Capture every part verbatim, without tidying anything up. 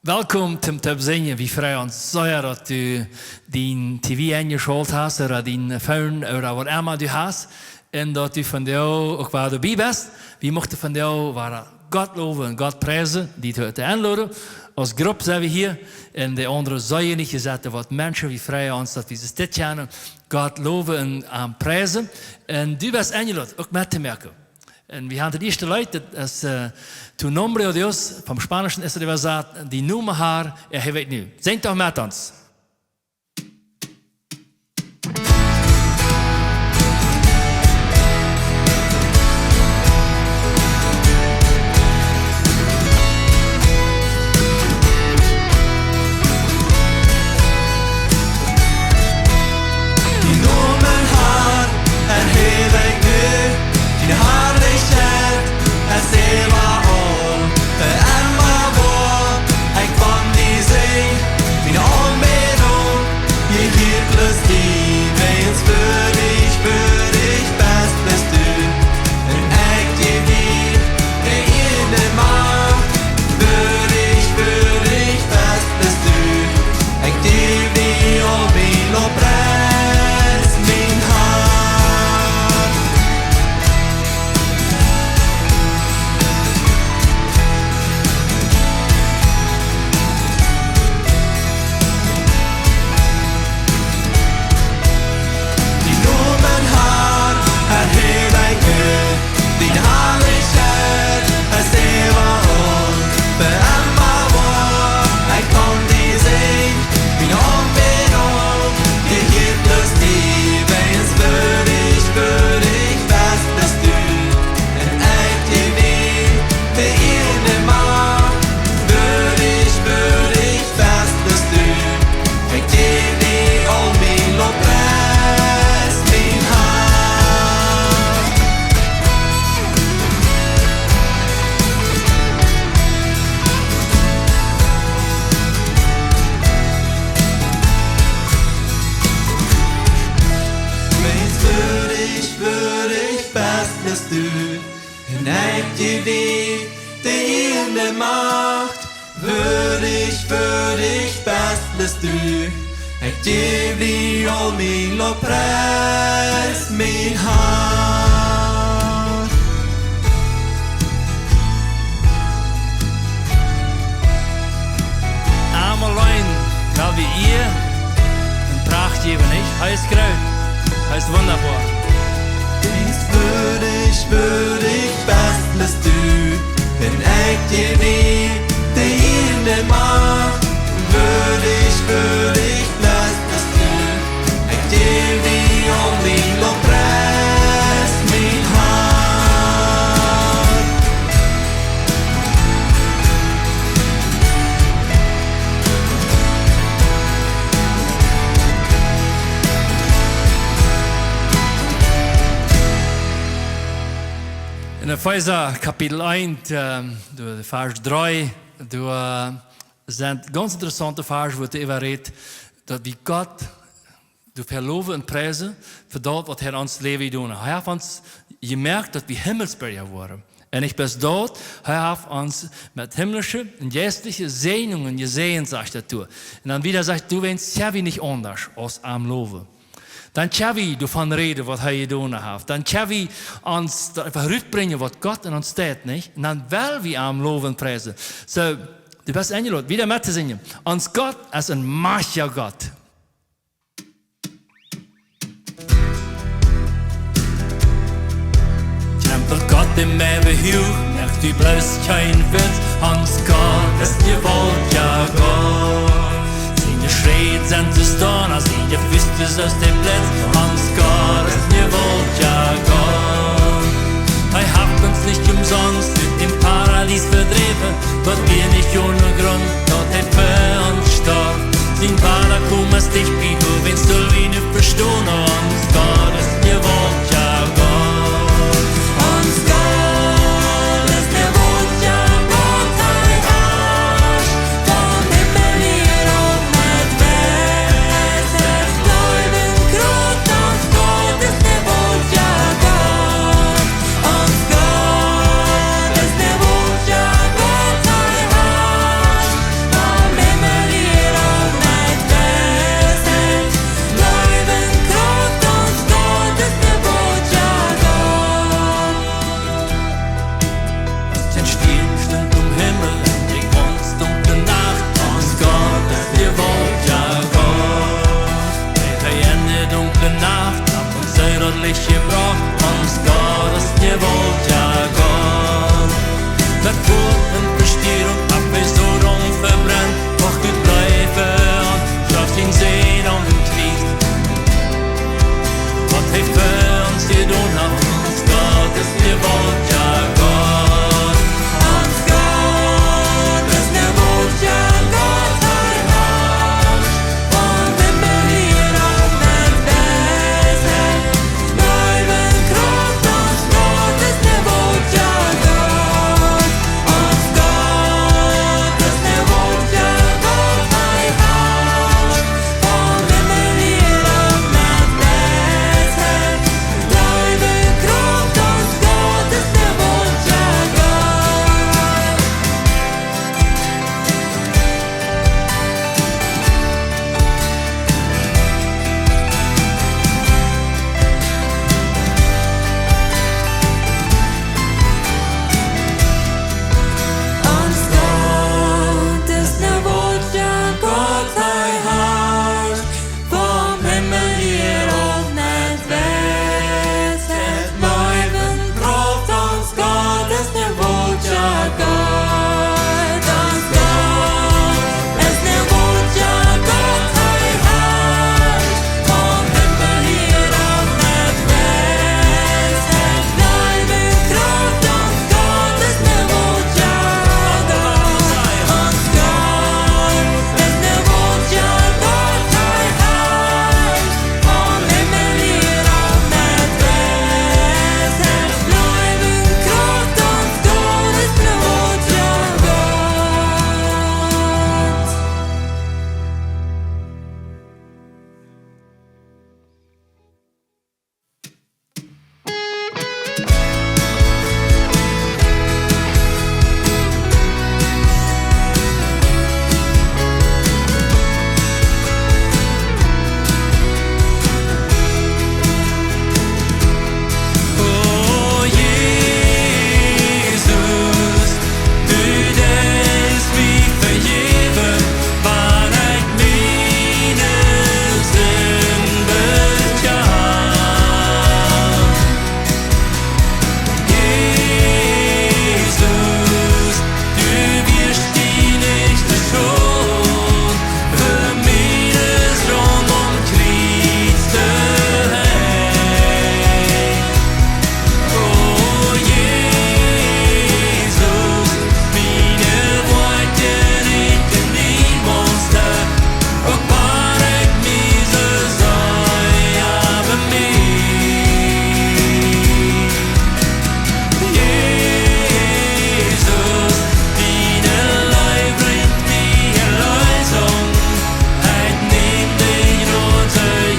Welkom toom Toop Sinjen. Wie freien ons sea, daut du dien T V enjeschault hast ooda dien Phone ooda waut emma du hast. Un daut du vondoag uk wada doabie best. Wie muchten vondoag wada Gott lowen un Gott priesen, die to, to enloden. Aus Grupp sent wie hia. Un de aundre sent hia nich, jie sent waut Menschen. Wie freien ons, daut wie dit kjennen Gott lowen un am priesen. Un du best enjeloden, uk met to moaken. Un wie haben daut ieeschte Leet, daut es, äh, Tu nombre, oh Dios, vom Spanischen es et äwasat, Dien Nomen, Herr, erhebe ich nu. Sinjt doch met ons. Dien Nomen, Herr, erheb ekj nu, diene Harlichkjeit es äwaaul, fa emma woa. Ekj kaun die seenen, miene Aunbädunk jehieet bloos die, wiels würdich, würdich best, best du. Un ekj jäw die de Iea un de Macht, würdich, würdich best, best du. Ekj jäw die aul mien Lofpries, mien Herr. Dien Nomen, Herr, erheb ekj nu. Diene Harlichkjeit es äwaaul, fa emma woa. Ekj kaun die seenen, miene Aunbädunk jehieet bloos die, wiels würdich, würdich best, best du. Un ekj jäw die de Iea un de Macht, würdich, würdich best, best du. Ekj jäw die aul mien Lofpries, mien Herr. Wiels würdich, würdich best, best du. Un ekj jäw die de Iea un de Macht, würdich, würdich best, best du. Ekj jäw die aul mien Lofpries, mien Herr. Am auleen well wie Iea un Pracht jäwen, nich? Hee es groot. Hee es wundaboa. Wiels würdich, würdich best, best du. Un ekj jäw die de Iea un de Macht, würdich, würdich best, best du. Ekj jäw die aul mien Lofpries, mien Herr. En Efeesa Kapitel eent, ähm, de Varsch dree, doa, äh, sent gaunz interessaunte Varsch, wua et äwa rät, daut wie Gott doa lowen un priesen fa daut, waut hee en ons Läwen jedonen haft. Hee haft ons jemoakt, daut wie Himmelsbirja woaren. Un nich bloos daut, hee haft ons met himmlische un jeistliche Säajnungen jesäajent, sajcht daut doa. Un dan wada sajcht et doa, wiels kjenn wie nich aundasch aus am lowen. Dan kjenn wie doavon räden, waut hee jedonen haft. Dan kjenn wie ons doa eefach rutbrinjen, waut Gott en ons deit, nich? Un dan well wie am lowen un priesen. Soo, du best enjeloden, wada met to sinjen. Ons Gott es een majchtja Gott. Kjemft Gott em Himmel huach, moakt die bloos kjeen Witz, ons Gott es een jewaultja Gott. Siene Schräd sent soo staunt, aus siene Fäust soo aus de Blitz, ons Gott es een jewaultja Gott. Hee haft ons nich omsonst ut däm Paradies vedräwen, daut wia nich onen Grunt, daut hee fa ons storf. Sien Wadakomen es dicht bie, doawäajen sell wie nu vestonen, ons Gott es een jewaultja Gott. Ons Gott es een jewaultja Gott, hee herrscht vom Himmel hia opp met Weisheit, Leew un Krauft, ons Gott es een jewaultja Gott. Ons Gott es een jewaultja Gott, hee herrscht vom Welt, jo Gott. Met Doot un Vestierunk, Abfäa, Sodom vebrennt, doch du bleefst aun, schorf dien Sän aum Kjriez. Waut hee fa ons jedonen haft, ons Gott es ne Welt, jo Gott. Ons Gott es ne Welt, jo Gott, hee haft. Ons Gott es ne Welt, jo Gott, hee haft. Vom Himmel hia opp met Weisheit, Leew un Krauft, ons Gott es ne Welt, jo Gott. Ons Gott es ne Welt, jo Gott, hee haft. Vom Himmel hia opp met Weisheit, Leew un Krauft, ons Gott es ne Welt, jo Gott. Ons Gott es ne Welt, jo Gott, hee haft. O Jesus, du deist mie vejäwen, wan ekj miene Sind bekjan. Jesus, du wieescht die nich to schult, fa miene Sind aum Kjriez to henjen. O Jesus, miene Wieed rieekjen niemols too, uk wan ekj mie soo sea bemieej. Jesus, diene Leew brinjt mie Erleesunk, ekj näm die Jnod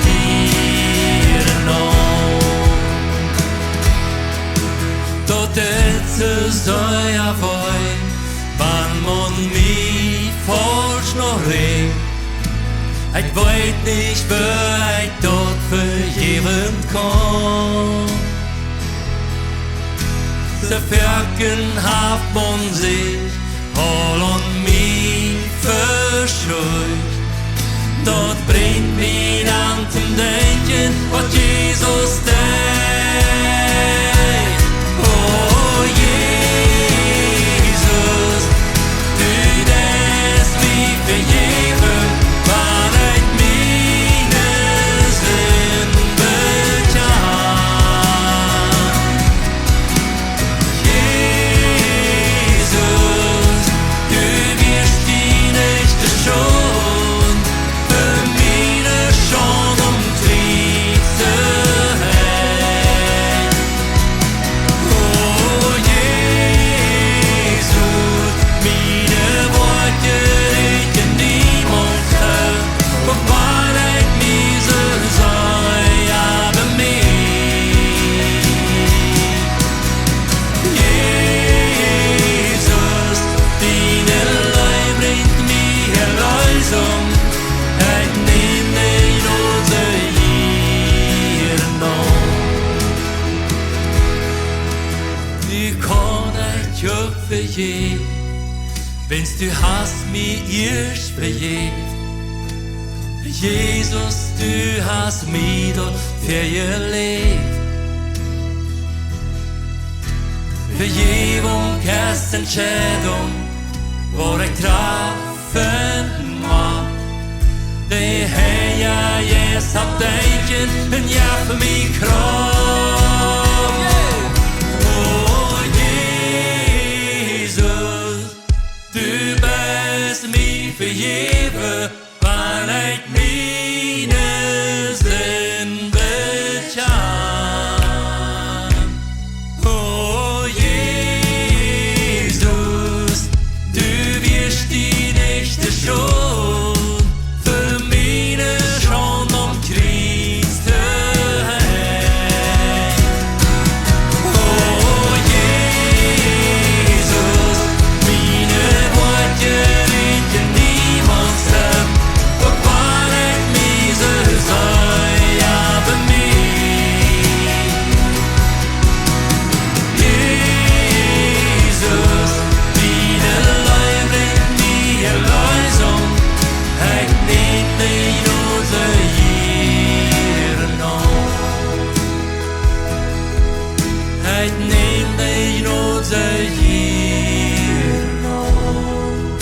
hia aun. Daut deit soo sea wee, wan maun mie faulsch noch räakjent. Ekj weet nich, woo ekj daut vejäwen kaun. Soo foaken haft maun sikj aul aun mie veschuldicht. Daut brinjt mie dan toom denkjen, waut Jesus deed. O Jesus, du deist mie vejäwen, wan ekj miene Sind bekjan. Jesus, du wieescht die nich to schult, fa miene Schult aum Kjriez to henjen. O Jesus, miene Wieed rieekjen niemols too, uk wan ekj mie soo sea bemieej. Jesus, diene Leew brinjt mie Erleesunk, ekj näm die Jnod hia aun. Nu kaun ekj uk vejäwen, wiels du hast mie ieescht vejäft. Jesus, du hast mie daut vejäft. Vejäwunk es ne Entscheidunk, waut ekj träfen mott. De Herr Jesus haft Denkjen un jeft mie Krauft. O Jesus, du best mie vejäwen, wan ekj miene Sind bekjan. O Jesus, du wieescht die nich to Schult, fa miene Schaund aum Kjriez to henjen. O Jesus, miene Wieed rieekjen niemols ut, uk wan ekj mie soo sea bemie. Jesus, diene Leew brinjt mie Erleesunk. Ekj näm dee Jnod soo jieren aun. Ekj näm dee Jnod soo jieren aun.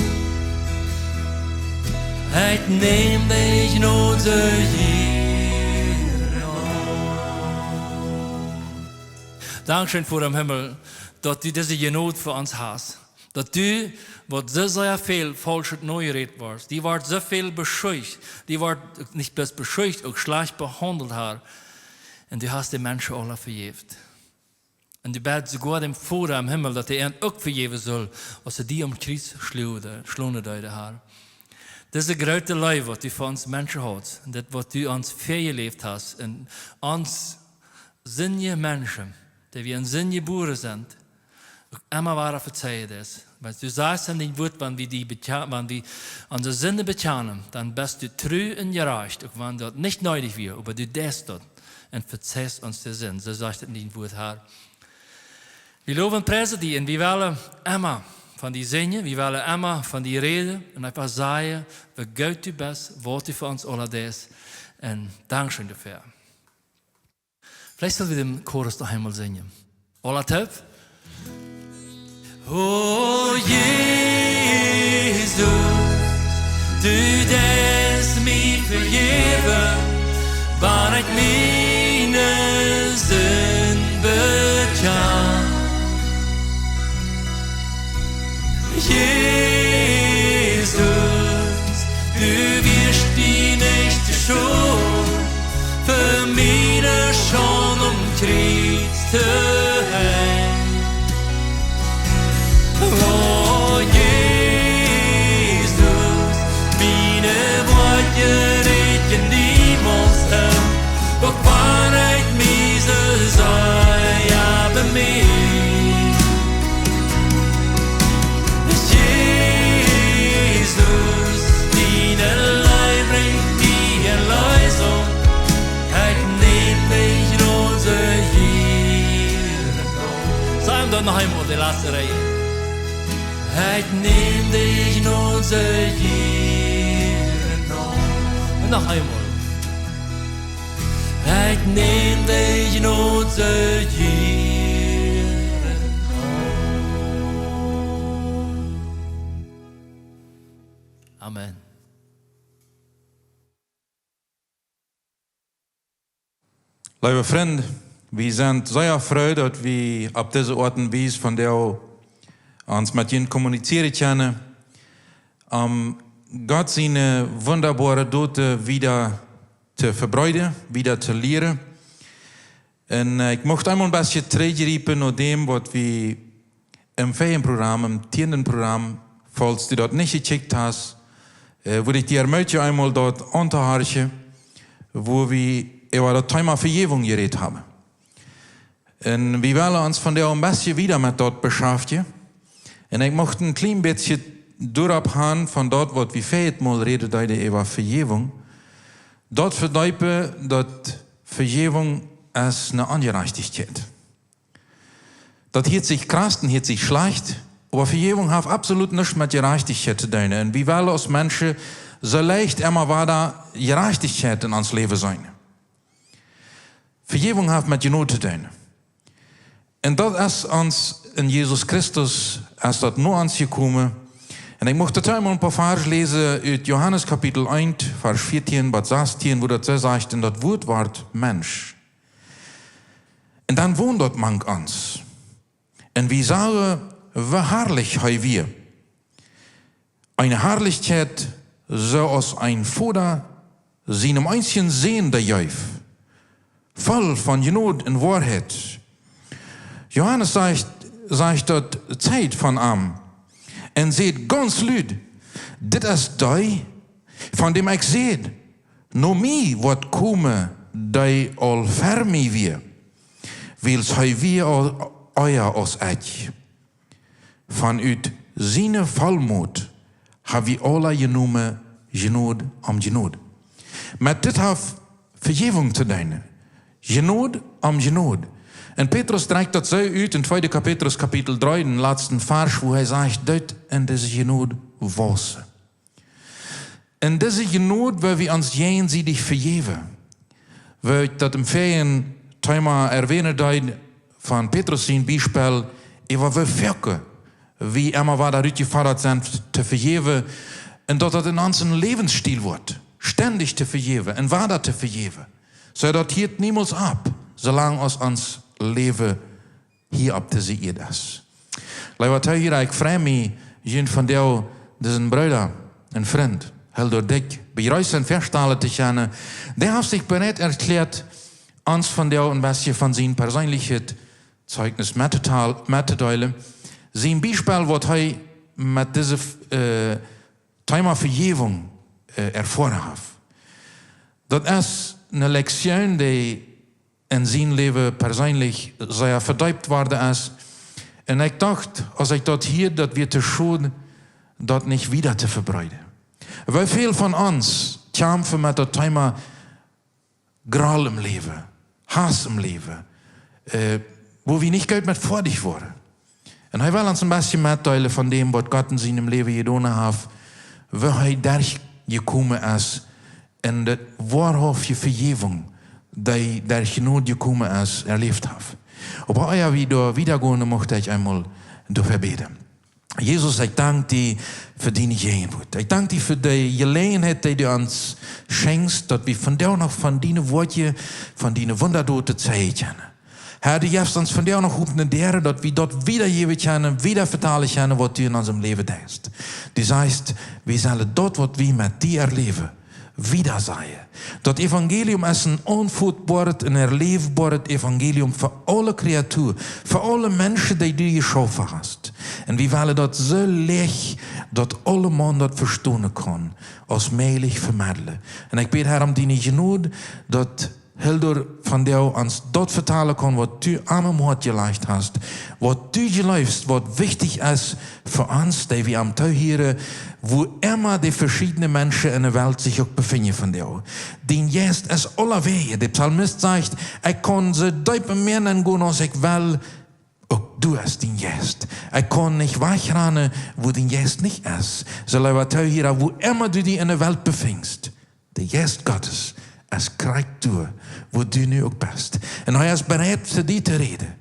Ekj näm dee Jnod soo jieren aun. Dankscheen, Voda em Himmel, daut du dise Jnod fa ons hast. Daut du, waut soo sea väl faulschet nojerädt woascht, die woascht soo väl beschuldicht, die woascht nich bloos beschuldicht, uk schlajcht behaundelt, Herr. Un du hast de Menschen aula vejäft. Un du bätst soogoa däm Voda em Himmel, daut hee an uk vejäwen saul, aus see die aum Kjriez schluagen, schlonen deeden, Herr. Dise groote Leew, waut du fa ons Menschen hast, un daut, waut du ons väajeläft hast, un ons sindje Menschen, dee wie en Sind jebuaren sent, uk emma wada vezeien deist. Wiels du sajchst en dien Wuat, wan wie die bekja-, wan wie onse Sinden bekjanen, dan best du tru un jerajcht, uk wan daut nich needich wia, oba du deist daut un vezeist ons de Sind. Soo sajcht et en dien Wuat, Herr. Wie lowen un priesen die un wie wellen emma von die sinjen, wie wellen emma von die räden un eefach sajen, woo goot du best, waut du fa ons aula deist. Un dankscheen doafäa. Veleicht sell wie dän Chorus noch eemol sinjen. Aula toop? O Jesus, du deist mie vejäwen, wan ekj miene Sind bekjan. Jesus, du wieescht die nich to Schult, fa miene Schaund aum Kjriez to henjen. O Jesus, miene Wieed rieekjen niemols ut, uk wan ekj mie soo sea bemie. Jesus, diene Leew brinjt mie Erleesunk. Ekj näm dee Jnod soo jieren aun. Saj am daut noch eemol, de latste Reaj. Ekj näm dee Jnod soo jieren aun. Un noch eemol. Ekj näm dee Jnod soo jieren aun. Amen. Leewe Frind, wie sent sea froo, daut wie opp dise Oat un Wies vondoag ons met junt kommunizieren kjennen, om Gott siene wundaboare Doten wieda to vebreeden, wieda to lieren. Un, äh, ekj mucht eemol een bät trigjgriepen no däm, waut wie em väajen Program, em tieenden Program, falls du daut nich jekjikjt hast, äh, wudd ekj die ermuntjen, eemol daut auntohorchen, wua wie äwa daut Thema Vejäwunk jerät haben. Un wie wellen ons vondoag een bät wieda met daut beschäftjen. Un ekj mucht een kjlien bät doaropp gonen von daut, waut wie väajet Mol räden deeden äwa Vejäwunk. Daut vedeepen, daut Vejäwunk es eene Onjerajchtichkjeit. Daut hieet sikj krakjt un hieet sikj schlajcht, oba Vejäwunk haft absolut nuscht met Jerajchtichkjeit to doonen. Un wie wellen aus Menschen soo leicht emma wada Jerajchtichkjeit en ons Läwen seenen. Vejäwunk haft met Jnod to doonen. Un daut es ons en Jesus Christus, es daut no ons jekomen. Un ekj mucht daut emol een poa Varsch läsen ut Johanes Kapitel eent, Varsch vieetieen bat sastieen, wua daut soo sajcht: "Un daut Wuat wort Mensch. Un dan wond daut mank ons. Un wie sagen, woo harlich hee wia. Eene Harlichkjeit, soo aus een Voda sienem eensjen Sän dee jeef, voll von Jnod un Woarheit." Johanes sajcht, sajcht daut, zeid von am un sajcht gaunz lud: "Dit es dee, von däm ekj säd: No mie woat komen, dee aul ver mie wia, wiels hee wia aul ea aus ekj." Von ut siene Vollmot hab wie aule jenomen Jnod om Jnod. Met dit haft Vejäwunk to doonen. Jnod om Jnod. Un Petrus drekjt daut soo ut en tweede Petrus Kapitel dree, dän latsten Varsch, wua hee sajcht: "Doot en dise Jnod wausen." En dise Jnod, wua wie ons jäajensiedich vejäwen. Woo ekj daut em väajen Thema erwähnen deed, von Petrus sien Biespel, äwa woo foaken wie emma wada rutjefodat sent to vejäwen, un daut daut en ons een Läwensstiel woat, stendich to vejäwen un wada to vejäwen. Soo daut hieet niemols opp, soo lang aus ons Läwen hia opp dise Ieed es. Leewa Toohiera, ekj frei mie, junt vondoag disen Brooda un Frint, Hildor Dyck, bejreessen un väastalen to kjennen. Dee haft sikj bereit erkjläat, ons vondoag een bät von sien perseenlichet Zeichnis mettotal-, mettodeelen. Sien Biespel, waut hee met dise, äh, Thema Vejäwunk, äh, erfoaren haft. Daut es eene Lektion, dee en sien Läwen perseenlich sea vedeept worden es. Un ekj docht, aus ekj daut hieed, daut wia to schod, daut nich wieda to vebreeden. Woo väl von ons kjamfen met daut Thema Groll em Läwen, Hauss em Läwen, äh, wua wie nich goot met foadich woaren. Un hee well ons een bät metdeelen von däm, waut Gott en sienem Läwen jedonen haft, woo hee derchjekomen es un de woarhauftje Vejäwunk, dee derch Jnod jekomen es, erläft haft. Oba ea wie doa wieda gonen, mucht ekj eemol doafäa bäden. Jesus, ekj dank die fa diene Jäajenwuat. Ekj dank die fa de Jeläajenheit, dee du ons schenkjst, daut wie vondoag noch von diene Wieed, von diene Wundadoten zeijen kjennen. Herr, du jefst ons vondoag noch opne Däaren, daut wie daut wiedajäwen kjennen, wieda vetalen kjennen, waut du en onsem Läwen deist. Du sajchst, wie sellen daut, waut wie met die erläwen, wieda sajen. Daut Evangelium es een aunfootboaret un erläfboaret Evangelium fa aule Kreatua, fa aule Menschen, dee du jeschaufen hast. Un wie wellen daut soo leicht, daut aulemaun daut vestonen kaun, aus mäajlich vemeddlen. Un ekj bäd, Herr, om diene Jnod, daut Hildor vondoag ons daut vetalen kaun, waut du am em Hoat jelajcht hast, waut du jleefst, waut wichtich es fa ons, dee wie am toohieren, wua emma de veschiedne Menschen en de Welt sikj uk befinjen vondoag. Dien Jeist es aulawäajen. De Psalmist sajcht: "Ekj kaun soo deep em Mäa nengonen aus ekj well, uk doa es dien Jeist. Ekj kaun nich wajchrannen, wua dien Jeist nich es." Soo, leewa Toohiera, wua emma du die en de Welt befinjst, de Jeist Gottes es krakjt doa, wua du nu uk best. Un hee es bereit, fa die to räden.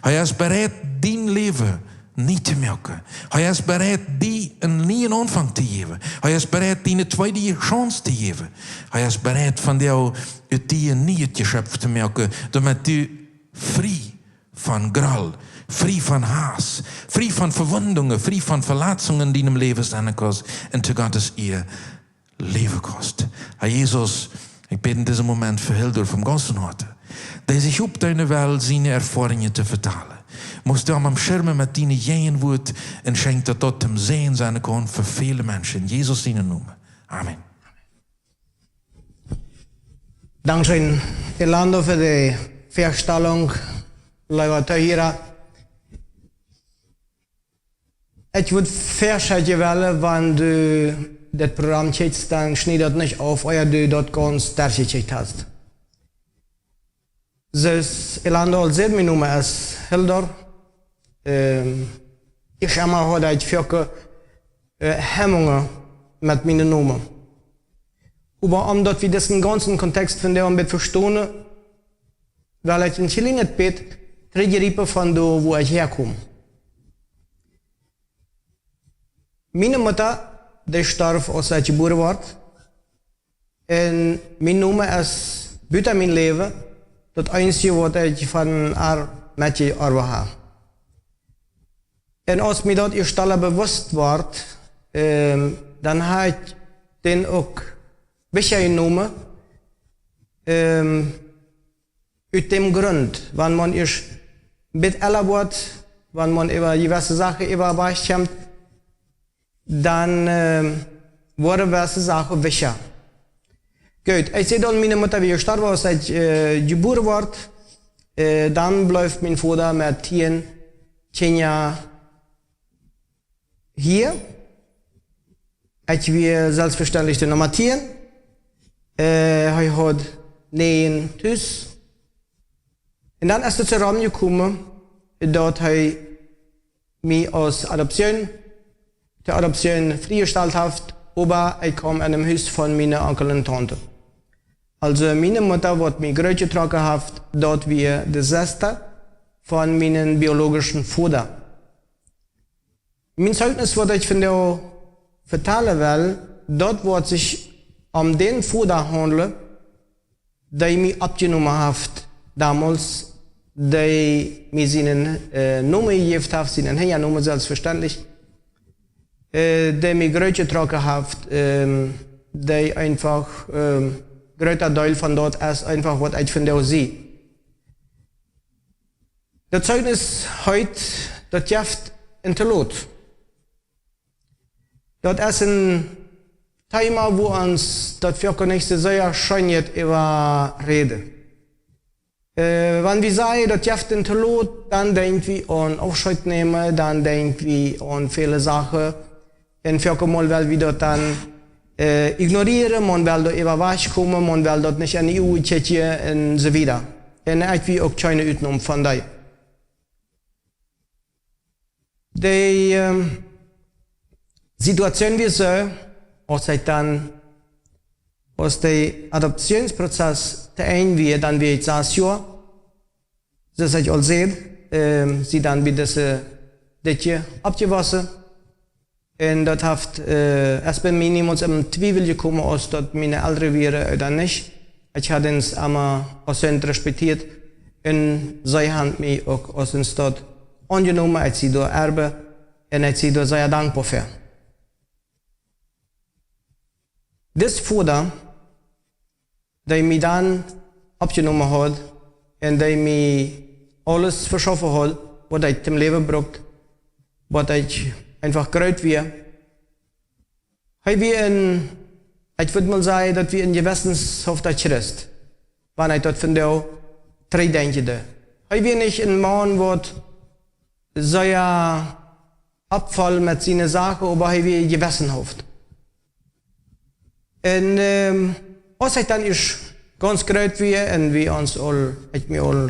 Hee es bereit, dien Läwen nie to moaken. Hee es bereit, die eenen nieen Aunfank to jäwen. Hee es bereit, die eene tweede Chance to jäwen. Hee es bereit, vondoag ut die een nieet Jeschöpf to moaken, doamet du frie von Groll, frie von Hauss, frie von Vewundungen, frie von Veletzungen en dienem Läwen sennen kaust un to Gott siene Ea läwen kaust. Herr Jesus, ekj bäd en disen Moment fa Hildor von gaunzem Hoaten, dee sikj oppdeenen well, siene Erfoaringen to vetalen. Muchst du am omschirmen met diene Jäajenwuat un schenkj, daut daut een Säajen sennen kaun fa väle Menschen. En Jesus sienen Nomen. Amen. Dankscheen, Elando, fa de Väastalunk, leewa Toohiera. Ekj wudd väaschekjen wellen, wan du dit Program kjikjst, dan schnied daut nich auf, ea du daut gaunz derchjekjikjt hast. Soo aus Elando aul säd, mien Nomen es Hildor. Ähm, ekj emma haud ekj foaken, äh, Hemmungen met mienen Nomen. Oba om daut wie disen gaunzen Kontext von däm Bät vestonen, well ekj een kjlienet bät trigjriepen von doa, wua ekj häakomm. Miene Mutta, dee storf aus ekj jebuaren wort. Un mien Nomen es buta mien Läwen daut eensje, waut ekj von ar metjeorwen hab. Un aus mie daut ieescht dolla bewusst wort, ähm, dan hab ekj dän uk wajchjenomen, ähm, ut däm Grunt, wan maun ieescht een bät elra woat, wan maun äwa jewesse Sachen äwa wajch kjemt, dan, ähm, woaren jewesse Sachen wajcha. Goot, ekj säd aul, miene Mutta wia jestorwen, aus ekj, äh, jebuaren wort. Äh, dan bleef mien Voda met tieen Kjinja hia. Ekj wia selfstvestendlich de Numma tieen. Äh, hee haud näajen Tus. Un dan es et doaropp jekomen, daut hee mie aus Adoption, de Adoption friejestalt haft, oba ekj kjeem en een Hus von miene Onkel un Taunte. Aulsoo miene Mutta, waut mie groot jetrocken haft, daut wia de Sesta von mienen biologischen Voda. Mien Zeichnis, waut ekj vondoag vetalen well, daut woat sikj om dän Voda haundlen, dee mie oppjenomen haft domols, dee mie sienen, äh, Nomen jejäft haft, sienen Hinjanomen selfstvestendlich, äh, dee mie groot jetrocken haft, ähm, dee eefach, ähm, groota Deel von daut es eefach, waut ekj vondoag sie. Daut Zeichnis heet, daut jeft een Telot. Daut es een Thema, wua ons daut foaken nich soo sea scheen jeit äwa räden. Äh, wan wie sajen, daut jeft een Telot, dan denkj wie aun Aufscheet nämen, dan denkj wie aun väle Sachen. Un foaken mol well wie daut dan, äh, ignorieren, maun well doa äwa wajchkomen, maun well daut nich aun de Uagen kjikjen un soo wieda. Un ekj wia uk kjeene Utnom von dee. Dee, ähm, Situation wia soo, aus ekj dan, aus de Adoptionsprozess to Enj wia, dan wia ekj sas Joa, soo aus ekj aul säd, ähm, sie dan bie dise Dikj oppjewossen. Un daut haft, äh, es bie mie niemols em Twiewel jekomen, aus daut miene Elren wieren ooda nich. Ekj hab an emma aus Sän respektieet. Un see haben mie uk aus een Sän aunjenomen, ekj sie doa erben. Un ekj sie doa sea dankboa fa. Dis Voda, dee mie dan oppjenomen haud un dee mie aules veschaufen haud, waut ekj toom Läwen brukt, waut ekj eefach groot wia. Hee wia een, ekj wudd mol sajen, daut wia een jewessenshafta Christ, wan ekj daut vondoag trigj denkjen doo. Hee wia nich een Maun, waut sea oppfoll met siene Sachen, oba hee wia jewessenhaft. Un, ähm, aus ekj dan ieescht gaunz groot wia un wie ons aul, ekj mie aul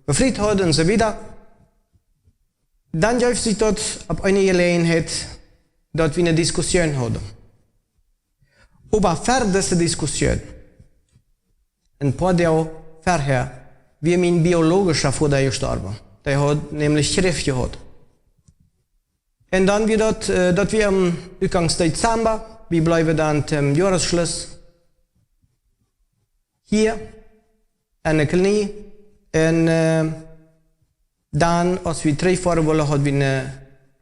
befriet haud un soo wieda, dan jeef sikj daut opp eene Jeläajenheit, daut wie eene Diskussion hauden. Oba ver dise Diskussion, een poa Doag verhäa, wia mien biologischa Voda jestorwen. Dee haud nämlich Kjräft jehaut. Un dan wia daut, äh, daut wia aum Utgank Dezamba, wie bleewen dan toom Joaresschluss hia enne Kolonie. Un, äh, dan, aus wie trigjfoaren wullen, haud wie eene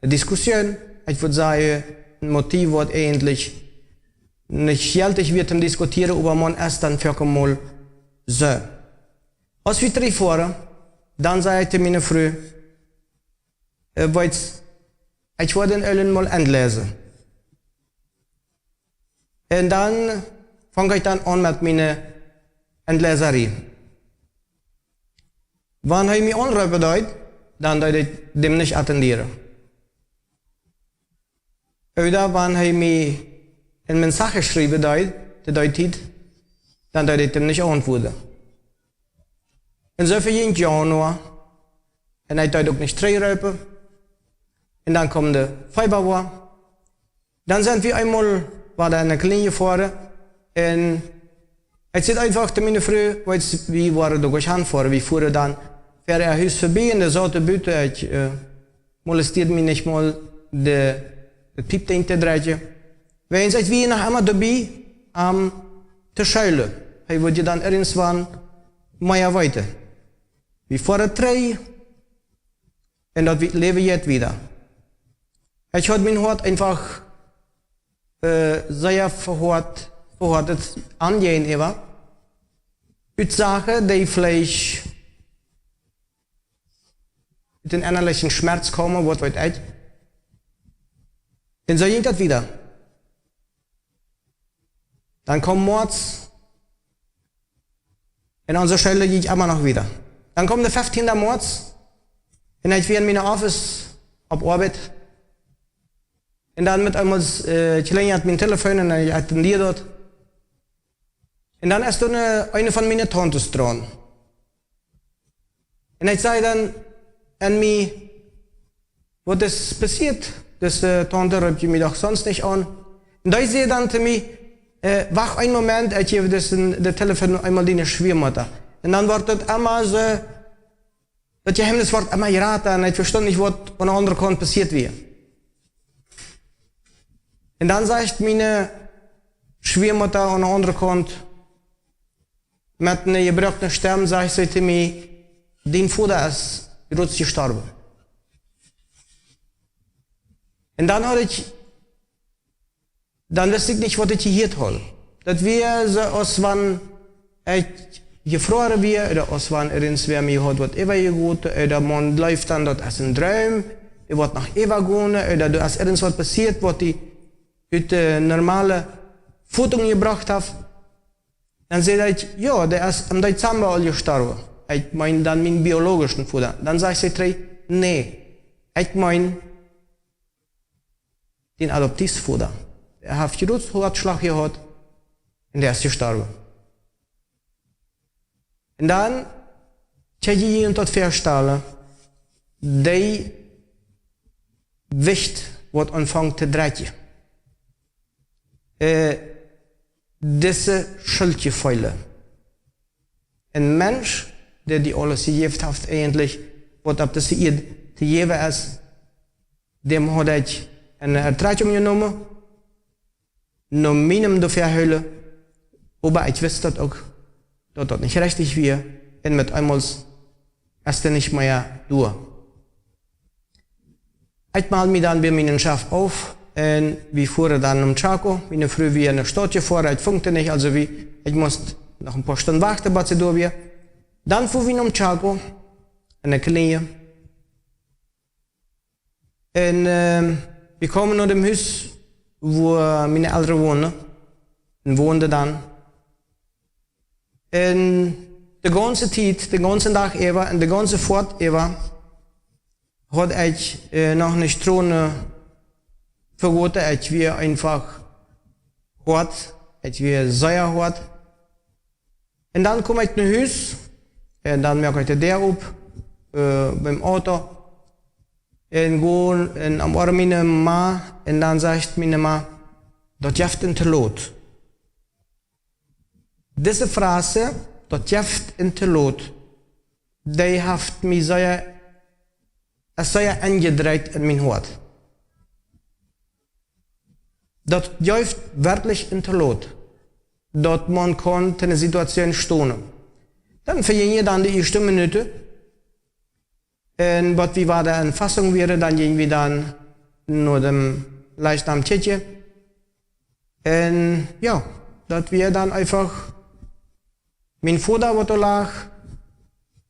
Diskussion. Ekj wudd sajen, een Motiv, waut eejentlich nich jeltich wia toom diskutieren, oba maun es dan foaken mol soo. Aus wie trigjfoaren, dan säd ekj to miene Fru, äh, weetst, ekj woa dän Elren mol aunläsen. Un dan funk ekj dan aun met miene Aunläsarie. Wan hee mie aunroopen deed, dan deed ekj däm nich attendieren. Ooda wan hee mie een Mensaje schriewen deed, to dee Tiet, dan deed ekj däm nich auntwuaden. Un soo vejinj Januoa, un hee deed uk nich trigjroopen. Un dan kjeem de Feebawoa. Dan sent wie eemol wada enne Kolonie jefoaren. Un ekj säd eefach to miene Fru, weetst, wie woaren doa goanich hanfoaren. Wie fuaren dan ver äa Hus verbie un dee saut buten, ekj, äh, molestieed mie nich mol de, de Piepdinj to dreien. Wäajens ekj wia noch emma doabie, am to schulen. Hee wudd je dan irjentwan mea weeten. Wie foaren trigj un daut wie-, Läwen jeit wieda. Ekj haud mien Hoat eefach, äh, sea vehoat, vehoat aunjäajen äwa Utsagen, dee veleicht ut een ennalichen Schmerz komen, waut weet ekj. Un soo jinkj daut wieda. Dan kjeem Moaz. Un onse Schule jinkj emma noch wieda. Dan kjeem de feftiende Moaz. Un ekj wia en mienen Office opp Oabeit. Un dan met eemol, äh, klinjad mien Telefon un ekj attendieed daut. Un dan es doa eene, eene von miene Tauntes draun. Un ekj säd dan aun mie: "Waut es passieet? Dise Taunte roopt mie doch sonst nich aun." Un dee säd dan to mie: "Äh, wacht een Moment, ekj jäw dise, de Telefon eemol diene Schwieamotta." Un dan wort daut emma soo, daut Jeheemnis wort emma jrata un ekj vestund nich, waut aun de aundre Kaunt passieet wia. Un dan sajcht miene Schwieamotta aun de aundre Kaunt, met eene jebroakne Stemm sajcht see to mie: "Dien Voda es jrod jestorwen." Un dan haud ekj, dan wist ekj nich, waut ekj jehieet haud. Daut wia soo aus wan ekj jefroaren wia, ooda aus wan irjentwäa mie haud waut äwajegoten, ooda maun jleeft dan, daut es een Droom, dee woat noch äwagonen, ooda doa es irjentwaut passieet, waut die ut de normale Foten jebrocht haft. Dan säd ekj: "Jo, dee es em Dezamba aul jestorwen." Ekj meen dan mienen biologischen Voda. Dan sajcht see trigj: "Nä, ekj meen dien Adoptivvoda. Dee haft jrod Hoatschlach jehaut un dee es jestorwen." Un dan kjenn jie junt daut vestalen, dee Wicht woat aunfangen to dreien. Äh, dise Schuldjefeele. Een Mensch, dee die aules jejäft haft, eejentlich, waut opp dise Ieed to jäwen es, däm haud ekj eene Ertrakjunk jenomen, no mienem Dafäahoolen, oba ekj wist daut uk, daut daut nich rechtich wia, un met eemol es dee nich mea doa. Ekj meld mie dan bie mienen Chef auf un wie fuaren dan nom Chaco. Miene Fru wia enne Staut jefoaren, ekj funk dee nich, aulsoo wie, ekj must noch een poa Stunden wachten, bat see doa wia. Dan fuaren wie nom Chaco, enne Klinik. Un, ähm, wie kjeemen no däm Hus, wua miene Elren wonen, un wonden dan. Un de gaunze Tiet, dän gaunzen Dach äwa un de gaunze Foat äwa, haud ekj, äh, noch nich Tronen vegoten. Ekj wia eefach hoat, ekj wia sea hoat. Un dan kjeem ekj no Hus, un dan moak ekj de Däa op, äh, biem Auto, un go un omoarm miene Ma, un dan sajcht miene Ma: "Daut jeft een Toloot." Dise Phrase, "Daut jeft een Toloot", dee haft mie sea, es sea enjedrekjt en mien Hoat. Daut jeft werkjlich een Toloot, daut maun kaun to eene Situation stonen. Dan vejinjen dan de ieeschte Minuten, un waut wie wieda en Fassung wieren, dan jinjen wie dan no däm Leichnam kjikjen. Un jo, daut wia dan eefach mien Voda, waut doa lach,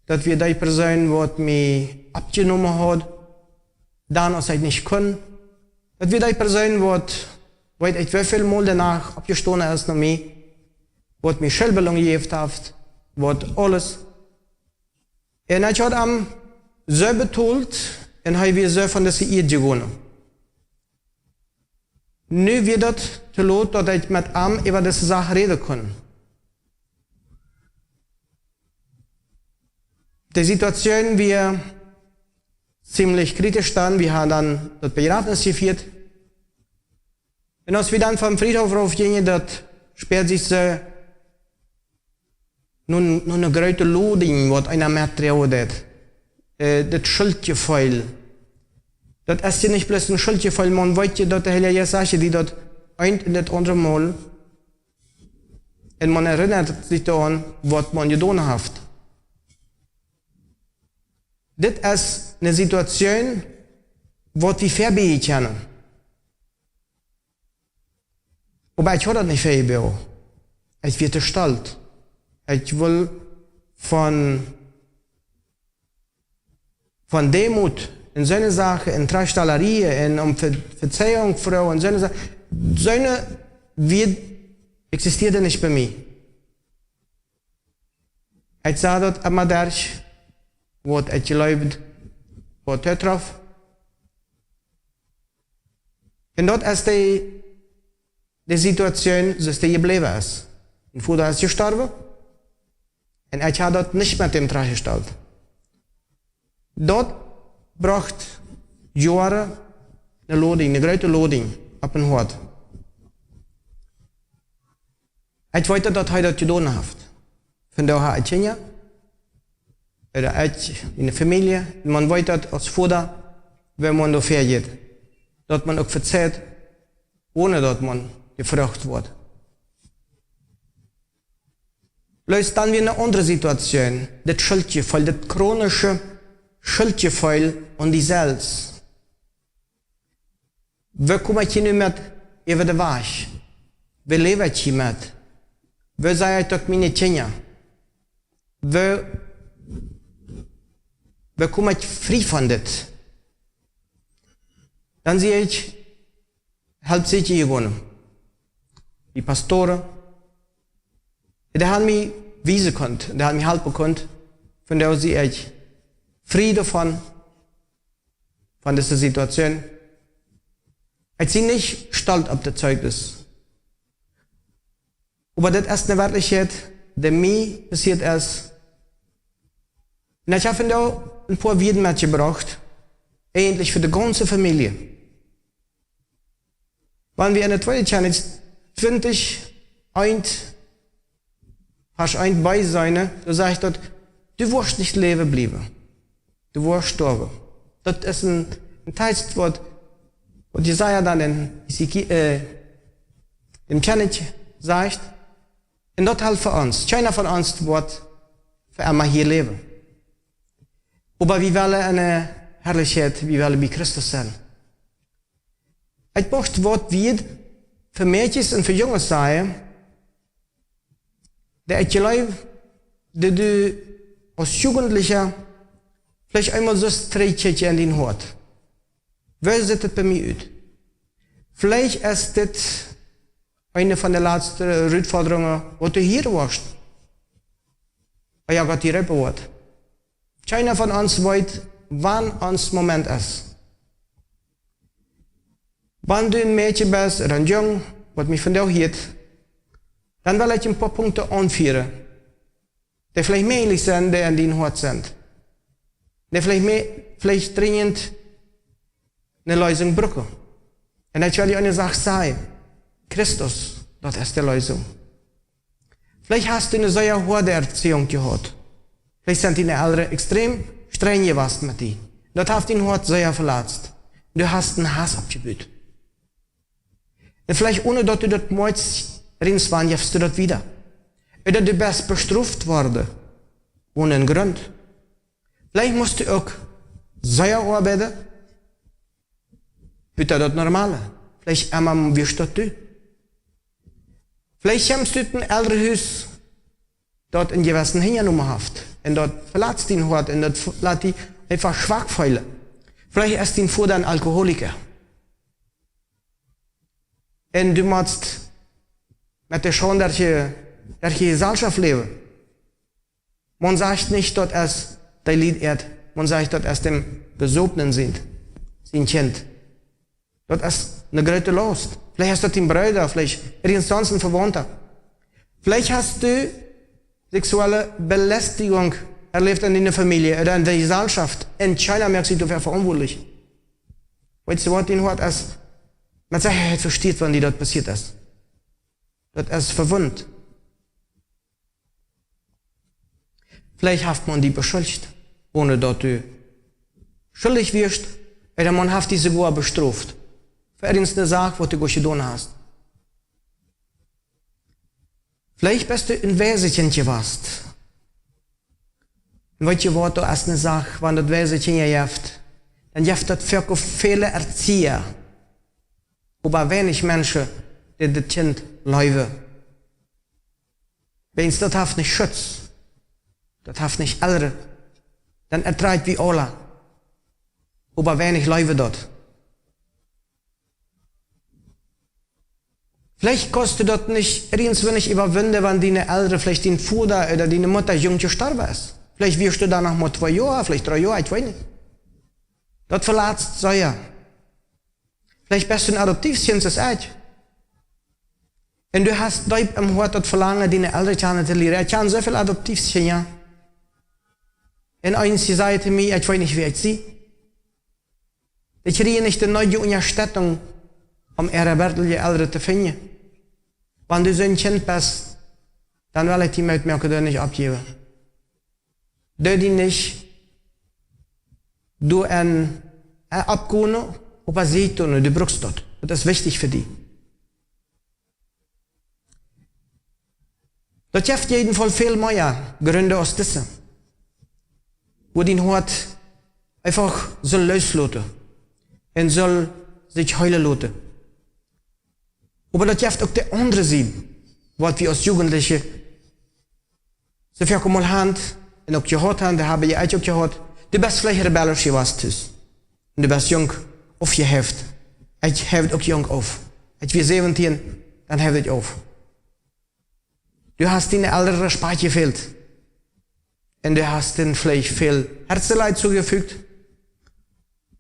daut wia dee Persoon, waut mie oppjenomen haud, dan aus ekj nich kunn. Daut wia dee Persoon, waut, weet ekj, woo väl mol de Nacht oppjestonen es no mie, waut mie Schildbillunk jejäft haft, waut aules. Un ekj haud am soo betolt un hee wia soo von dise Ieed jegonen. Nu wia daut Toloot, daut ekj met am äwa dise Sach räden kunn. De Situation wia ziemlich kritisch dan. Wie haben dan daut Bejrafnis jefieet. Un aus wie dan vom Friedhoff rauf jinjen, daut späad sikj soo no, no eene groote Ladung, waut eena metdroagen deed. äh, daut Schuldjefeel. Daut es je nich bloos een Schuldjefeel, maun weet je, daut de Heilje Jeist sajcht, dee daut eent un daut aundre Mol. Un maun erinnert sikj doaraun, waut maun jedonen haft. Dit es eene Situation, waut wie vebie kjennen. Oba ekj haud daut nich vebie. Ekj wia too stolt. Ekj wull von, von Deemoot un soone Sachen un Trajchtalerie un om Ve-, Vezeihunk froagen un soone Sachen. Soone Wieed existieeden nich bie mie. Ekj sach daut emma derch, waut ekj jleewd, waut doa trof. Un daut es de, de Situation, soo aus dee jebläwen es. Mien Voda es jestorwen. Un ekj haud daut nich met am trajchtjestalt. Daut brocht Joaren eene Lodinj, eene groote Lodinj opp mien Hoat. Ekj weet, daut hee daut jedonen haft. Von doa hab ekj Kjinja, ooda ekj, eene Famielje, maun weet daut aus Voda, wan maun doa väajeit, daut maun uk vezeit, onen daut maun jefroagt woat. Bloos dan wia eene aundre Situation, daut Schuldjefeel, daut chronische Schuldjefeel aun die selfst. Woo kom ekj hia nu met äwa de Wajch? Woo läw ekj hia met? Woo saj ekj daut miene Kjinja? Woo, woo kom ekj frie von dit? Dan sie ekj, Help secha jegonen. Dee Pastoren, dee haben mie wiesen kunt, dee haben mie halpen kunt, von doa sie ekj frie doavon, von dise Situation. Ekj sie nich stolt opp daut Zeugnis. Oba daut es eene Werkjlichkjeit, dee mie passieet es. Un ekj hab vondoag een poa Wieed metjebrocht, eejentlich fa de gaunze Famielje. Wan wie en de tweede Kjennich twintich, eent, Varsch eent bie sennen, doa sajcht daut: "Du woascht nich läwen bliewen. Du woascht stoawen." Daut es een, een Tekst, waut, waut Jesaja dan en Ezekiel, äh, däm Kjennich sajcht. Un daut halpt fa ons. Kjeena von ons woat fa emma hia läwen. Oba wie wellen en de Harlichkjeit, wie wellen bie Christus sennen. Ekj mucht waut wada fa Mäakjes un fa Junges sajen, daut ekj jleew, daut du aus Jugentlicha veleicht eemol sust trigjkjikjen en dien Hoat. Woo sitt et bie mie ut? Veleicht es dit eene von de latste Rutfodrungen, waut du hieren woascht. Ea Gott die roopen woat. Kjeena von ons weet, wan ons Moment es. Wan du een Mäakje best ooda een Jung, waut mie vondoag hieet, dan well ekj een poa Punkten aunfieren, dee veleicht mäajlich sent, dee en dien Hoat sent. Dee veleicht mä-, veleicht drinjent eene Leesunk brucken. Un ekj well die eene Sach sajen. Christus, daut es de Leesunk. Veleicht hast du eene sea hoade Erziehunk jehaut. Veleicht sent diene Elren extrem strenj jewast met die. Daut haft dien Hoat sea veletzt. Du hast een Haus oppjebut. Un veleicht onen daut du daut moakjst, rinswan jefst du daut wada. Ooda du best bestroft worden. Onen Grunt. Veleicht must du uk sea oabeiden. Buta daut Normale. Veleicht emma wieescht daut du. Veleicht kjemst du ut een Elrenhus, daut een jewessen Hinjanomen haft. Un daut veletzt dien Hoat un daut v-, lat die eefach schwak feelen. Veleicht es dien Voda een Alkoholiker. Un du motst met de Schaund derch de, derch de Jeselschoft läwen. Maun sajcht nich, daut es de Lied ieet. Maun sajcht, daut es däm Besopenen sien, sien Kjint. Daut es eene groote Laust. Veleicht es daut dien Brooda, veleicht irjent sonst een Vewaunta. Veleicht hast du seksuelle Belästigung erläft en diene Famielje ooda en de Jeselschoft un kjeena moakt sikj doafäa veauntwuatlich. Weetst du waut, dien Hoat es, met Sechaheit vestieet, wan die daut passieet es. Daut es vewundt. Veleicht haft maun die beschuldicht, onen daut du schuldich wieescht, ooda maun haft die soogoa bestroft fa irjent eene Sach, waut du goot jedonen hast. Veleicht best du een Waiskjint jewast. Un weet jie waut, daut es eene Sach, wan daut Waiskjinja jeft, dan jeft daut foaken väle Erzieha, oba weinich Menschen, dee daut Kjint leewen. Wiels daut haft nich Schutz, daut haft nich Elren, dan ertrajcht wie aula, oba weinich leewen daut. Veleicht kaust du daut nich, irjentwua nich äwawinjen, wan diene Elren, veleicht dien Voda ooda diene Mutta junk jestorwen es. Veleicht wieescht du dan noch mau twee Joa, veleicht dree Joa, ekj weet nich. Daut veletzt sea. Veleicht best du een Adoptiefkjint, soo aus ekj. Un du hast deep em Hoat daut Velangen, diene Elren kjanen to lieren. Ekj kjan soo väl Adoptiefkjinja. Un eent säd to mie, ekj weet nich, woo ekj sie. Dee kjrieen nich de needje Unjastettunk, om äare werkjliche Elren to finjen. Wan du soon Kjint best, dan well ekj die Moot moaken, doa nich oppjäwen. Doo die nich doa en, äh, oppgonen, oba sie doa, du brukst daut. Daut es wichtich fa die. Daut jeft jedenfalls väl mea Jrund aus dise, woo dien Hoat eefach saul loosloten un saul sikj heelen loten. Oba daut jeft uk de aundre Sied, waut wie aus Jugendliche soo väl mol haben un uk jehaut haben, dee hab ekj uk jehaut. Du best veleicht rebellisch jewast tus. Un du best junk aufjehäft. Ekj häft uk junk auf. Ekj wia säwentieen, dan häft ekj auf. Du hast diene Elren Respekt jefält. Un du hast an veleicht väl Harteleid toojefogt.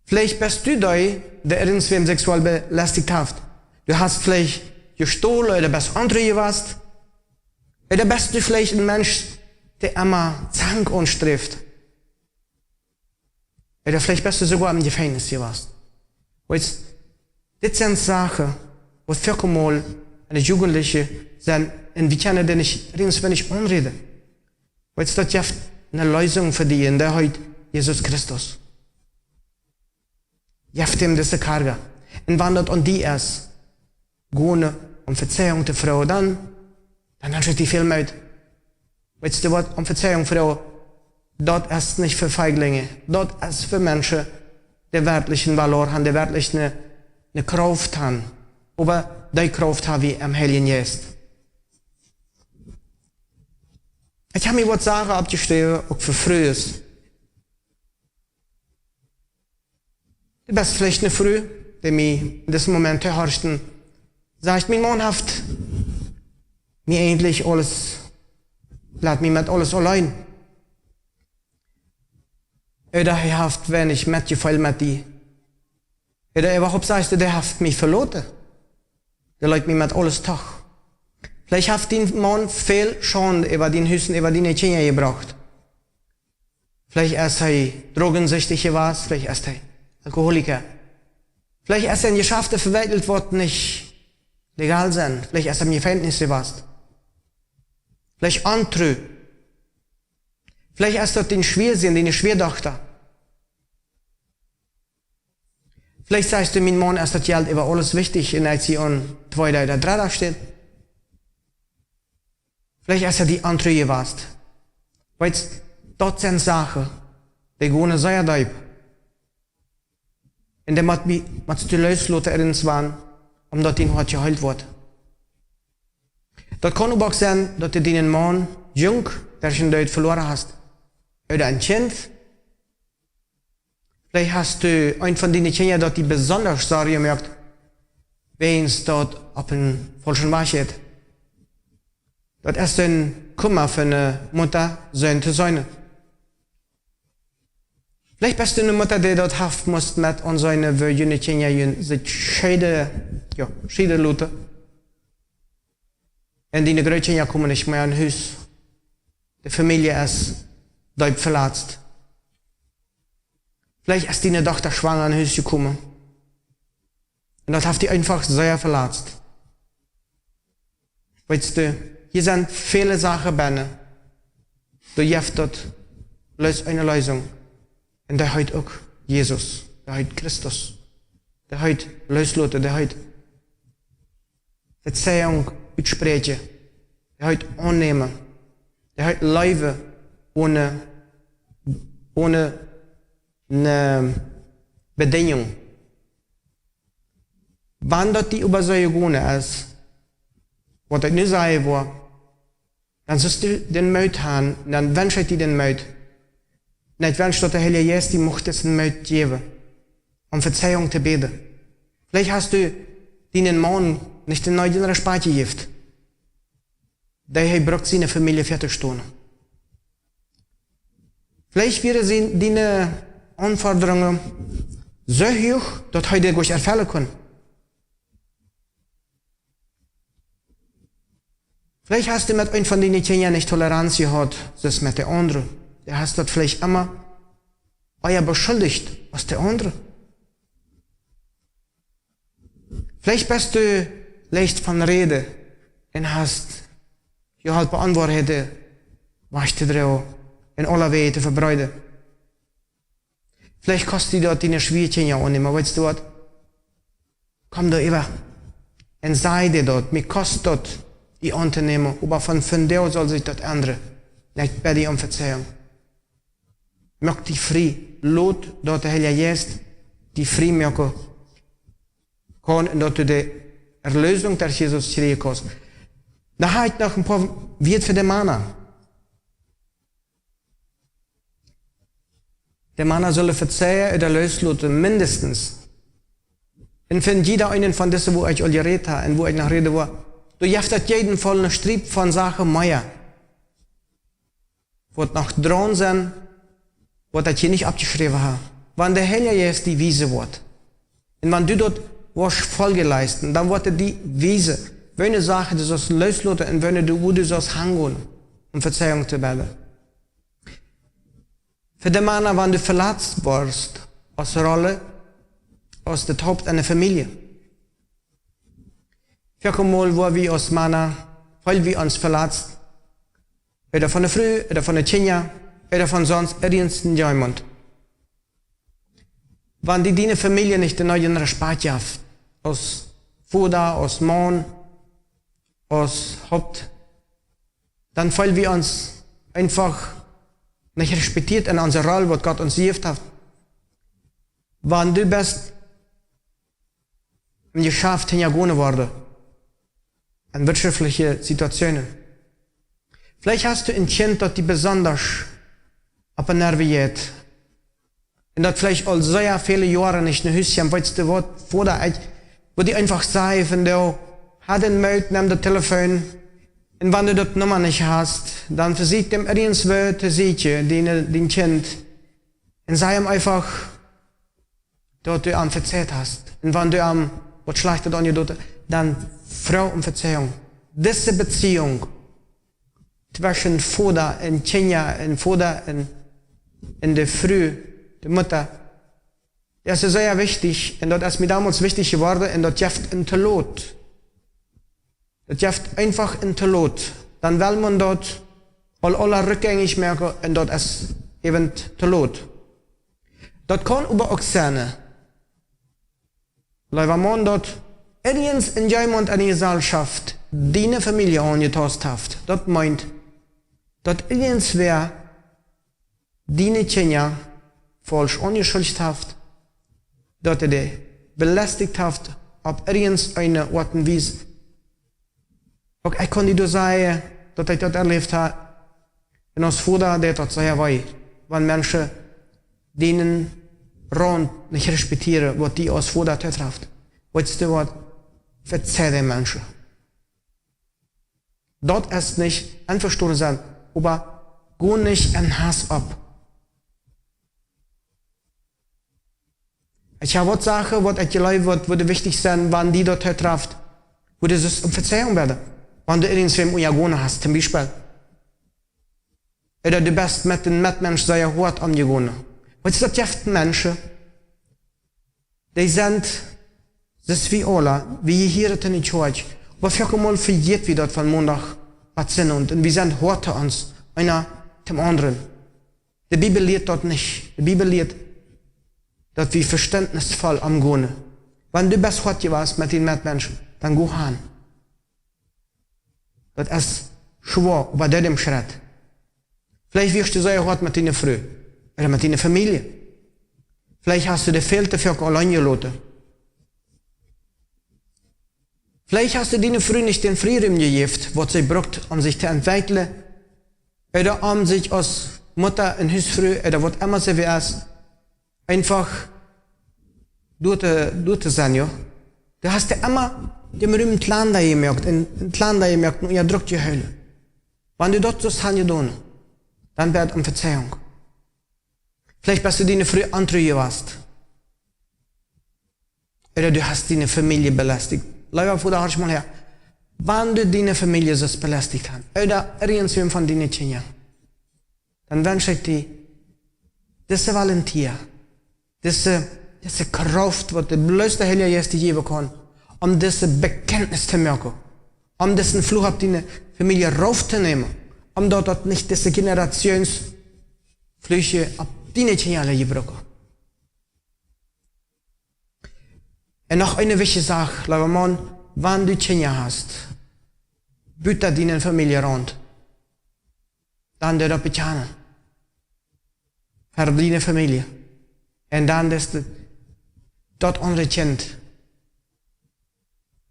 Veleicht best du dee, dee irjentwäm seksuell belästicht haft. Du hast veleicht jestolen ooda best ontru jewast. Ooda best du veleicht een Mensch, dee emma Zank aunsträft. Ooda veleicht best du soogoa em Jefenkjnis jewast. Weetst, dit sent Sachen, waut foaken mol aun de Jugendliche sent, un wie kjennen dee nich, irjentwäm nich aunräden. Weetst, daut jeft eene Leesunk fa die, un dee heet Jesus Christus. Jeff am dise Karga. Un wan daut aun die es, gonen om Vezeijunk to froagen, dan, dan wensch ekj die väl Moot. Weetst du waut, om Vezeijunk froagen, daut es nich fa Feiglinje. Daut es fa Menschen, dee werkjlich een Valor haben, dee werkjlich eene, eene Krauft haben. Oba dee Krauft hab wie em Heiljen Jeist. Ekj hab mie waut Sachen oppjeschräwen, uk fa Frues. Du best veleicht eene Fru, dee mie en disen Moment tohorcht, sajcht: "Mien Maun haft mie eejentlich aules, lat mie met aules auleen. Ooda hee haft weinich Metjefeel met die. Ooda äwahaupt sajchst du, dee haft mie veloten. Dee leet mie met aules doch." Veleicht haft dien Maun väl Schaund äwa dien Hus un äwa diene Kjinja jebrocht. Veleicht es hee drogensichtich jewast, veleicht es hee Alkoholiker. Veleicht es hee en Jeschafte vewekjelt, waut nich legal sent. Veleicht es hee em Jefenkjnis jewast. Veleicht ontru. Veleicht es daut dien Schwiasän, diene Schwiadochta. Veleicht sajchst du: "Mien Maun es daut Jelt äwa aules wichtich un ekj sie aun tweeda ooda dredda Städ." Veleicht es hee die ontru jewast. Weetst, daut sent Sachen, dee gonen sea deep. Un dee mott wie, motst du loosloten irjentwan, om daut dien Hoat jeheelt woat. Daut kaun oba uk sennen, daut du dienen Maun junk derch dän Doot veloaren hast. Ooda een Kjint. Veleicht hast du eent von diene Kjinja, daut die besonda Sorjen moakt, wäajens daut opp eenen faulschen Wajch jeit. Daut es een Kumma fa eene Mutta, Sän to sennen. Veleicht best du eene Mutta, dee daut haft must met aunseenen, woo june Kjinja jun sikj scheiden, jo, scheiden loten. Un diene Grootkjinja komen nich mea no Hus. De Famielje es deep veletzt. Veleicht es diene Dochta schwanga no Hus jekomen. Un daut haft die eefach sea veletzt. Weetst du, hia sent väle Sachen bennen. Doa jeft daut bloos eene Leesunk. Un dee heet uk Jesus, dee heet Christus. Dee heet loosloten, dee heet Vezeiunk utspräakjen, dee heet aunnämen, dee heet leewen one, one eene Bedingung. Wan daut die äwa soo jegonen es, waut ekj nu sajen woa, dan sust du dän Moot han, dan wensch ekj die dän Moot. Un ekj wensch, daut de Heilje Jeist die mucht disen Moot jäwen, om Vezeiunk to bäden. Veleicht hast du dienen Maun nich dän needjen Respakjt jejäft, dee hee brukt, siene Famielje väatostonen. Veleicht wieren diene Aunfodrungen soo huach, daut hee dee goanich erfellen kunn. Veleicht hast du met eent von diene Kjinja nich Toleranz jehaut, soo aus met de aundre. Du hast daut veleicht emma ea beschuldicht aus de aundre. Veleicht best du leicht von räden un hast jeholpen, Onwoarheiten wajch to droagen un aule Wäaj to vebreeden. Veleicht kost die daut diene Schwiakjinja aunnämen, weetst du waut? Komm doa äwa un saj dee daut: Mie kost daut, die auntonämen, oba von vondoag saul sikj daut endren. Un ekj bäd die om Vezeiunk. Moak die frie. Lot daut de Heilje Jeist die frie moaken kaun un daut du de Erlösung derch Jesus kjrieen kaust. Dan hab ekj noch een poa Wieed fa de Mana. De Mana sullen vezeien ooda loosloten, mindestens. Un von jieda eenen von dise, wua ekj aul jerät hab un wua ekj noch räden woa, doa jeft daut opp jieden Faul eene Striep von Sachen mea, waut noch droagen sent, waut ekj hia nich oppjeschräwen hab. Wan de Heilje Jeist die wiesen woat, un wan du daut woascht Folje leisten, dan woat hee die wiesen, woone Sachen du saust loosloten un woone du, wua du saust hangonen, om Vezeiunk to bäden. Fa de Mana, wan du veletzt woascht, aus Rolle, aus daut Haupt enne Famielje. Foaken mol, wua wie aus Mana, feelen wie ons veletzt, ooda von de Fru, ooda von de Kjinja, ooda von sonst irjent een jemaunt. Wan die diene Famielje nich dän needjen Respakjt jeft, aus Voda, aus Maun, aus Haupt, dan feelen wie ons eefach nich respektieet en onse Roll, waut Gott ons jejäft haft. Wan du best em Jeschaft hinjagonen worden, en wirtschaftliche Situationen. Veleicht hast du een Kjint, daut die besondasch oppe Nerven jeit. Un daut veleicht aul sea väle Joaren nich no Hus kjemt, weetst du waut, Voda, ekj, woo die eefach sajen von: Du, hab dän Moot, nemm daut Telefon. Un wan du daut Numma nich hast, dan vesieekj am irjentwua to sieekjen, dien, dien Kjint. Un saj am eefach, daut du am vezeit hast. Un wan du am waut Schlajchtet aunjedonen hast, dan froag om Vezeiunk. Dise Beziehung tweschen Voda un Kjinja un Voda un, un de Fru, de Mutta, daut es sea wichtich. Un daut es mie donmols wichtich jeworden un daut jeft een Tolot. Daut jeft eefach een Tolot. Dan well maun daut aul, aul rückgängig moaken un daut es äwent Tolot. Daut kaun oba uk sennen, leewa Maun, daut irjent een jemaunt enne Jesellschaft diene Famielje aunjetaust haft. Daut meent, daut irjentwäa diene Kjinja faulsch aunjeschuldicht haft, daut hee dee belästicht haft opp irjent eene Oat un Wies. Uk ekj kaun die doa sajen, daut ekj daut erläft hab. Un aus Voda deit daut sea wee, wan Menschen dienen Raum nich respektieren, waut die aus Voda tootraft. Weetst du waut? Vezei dee Menschen. Daut es nich envestonen sennen, oba go nich en Hauss opp. Ekj hab waut Sachen, waut ekj jleew, waut, waut wichtich sent, wan die daut tootraft, woo du saust om Vezeiunk bäden. Wan du irjentwäm unjagonen hast, toom Biespel. Ooda du best met een Metmensch sea hoat aunjegonen. Weetst du, daut jeft Menschen, dee sent, daut es wie aula, wie hieren en de Kjoakj. Oba foaken mol vejät wie daut von Mondach bat Sindach un, un wie sent hoat to ons, eena toom aundren. De Bibel lieet daut nich. De Bibel lieet, daut wie vestentnisvoll omgonen. Wan du best hoat jewast met dien Metmensch, dan go han. Daut es schwoa, oba doo dän Schrett. Veleicht wieescht du sea hoat met diene Fru ooda met diene Famielje. Veleicht hast du dee väl to foaken auleen jeloten. Veleicht hast du diene Fru nich dän Freiraum jejäft, waut see brukt, om sikj to entwekjlen, ooda om sikj aus Mutta un Husfru ooda waut emma see wia es, eenfach doa to, doa to sennen, jo. Du hast dee emma dän Rum kjlanda jemoakt un, un kjlanda jemoakt un unja Druck jehoolen. Wan du daut soo han jedonen, dan bäd om Vezeijunk. Veleicht best du diene Fru ontru jewast. Ooda du hast diene Famielje belästicht. Leewa Voda, horch mol häa. Wan du diene Famielje soo belästicht hast, ooda irjentwäm von diene Kjinja, dan wensch ekj die dise Valentia, dise, dise Krauft, waut de bloos de Heilje Jeist die jäwen kaun, om dise Bekjantnis to moaken, om disen Fluch opp diene Famielje rauf to nämen, om daut, daut nich dise Generationsfluch opp diene Kjinja jebroaken. Un noch eene wichtje Sach, leewa Maun, wan du Kjinja hast, buta dienen Famieljeraunt, dan doo daut bekjanen. Fa diene Famielje. Un dan es daut, daut aundre Kjint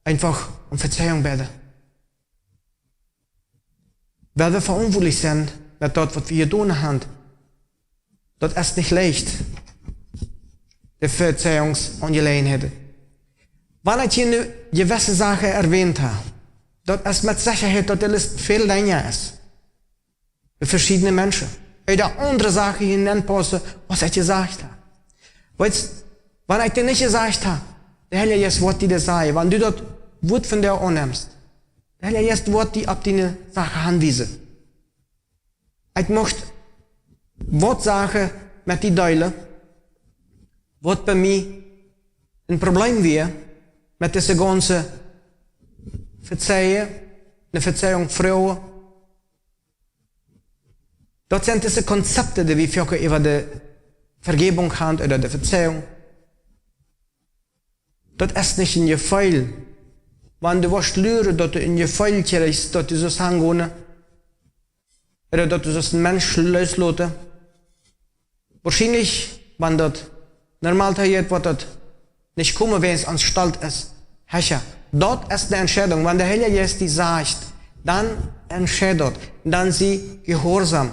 eenfach om Vezeijunk bäden. Wiels wie veauntwuatlich sent met daut, waut wie jedonen haben. Daut es nich leicht. De Vezeijungsaunjeläajenheiten. Wan ekj hia nu jewesse Sachen erwähnt hab, daut es met Sechaheit, daut de List väl lenja es. Fa veschiedne Menschen. Ooda aundre Sachen hia nenpaussen, waut ekj jesajcht hab. Weetst, wan ekj die nich jesajcht hab, de Heilje Jeist woat die daut sajen, wan du daut Wuat von die aunnemst. De Heilje Jeist woat die opp diene Sachen hanwiesen. Ekj mucht waut Sachen met die deelen, waut bie mie een Problem wia, met dise gaunze Vezeijunk, eene Vezeijunk froagen. Daut sent dise Konzepten, dee wie foaken äwa de Vegebung haben ooda de Vezeijunk. Daut es nich een Jefeel. Wan du woascht luren, daut du een Jefeel kjrichst, daut du sust hangonen, ooda daut du sust een Mensch loosloten. Woarschienlich, wan daut normal to jeit, woat daut nich komen, wiels ons Stolt es hecha. Daut es eene Entscheidunk. Wan de Heilje Jeist die sajcht, dan entscheid daut. Dan sie jehuarsom.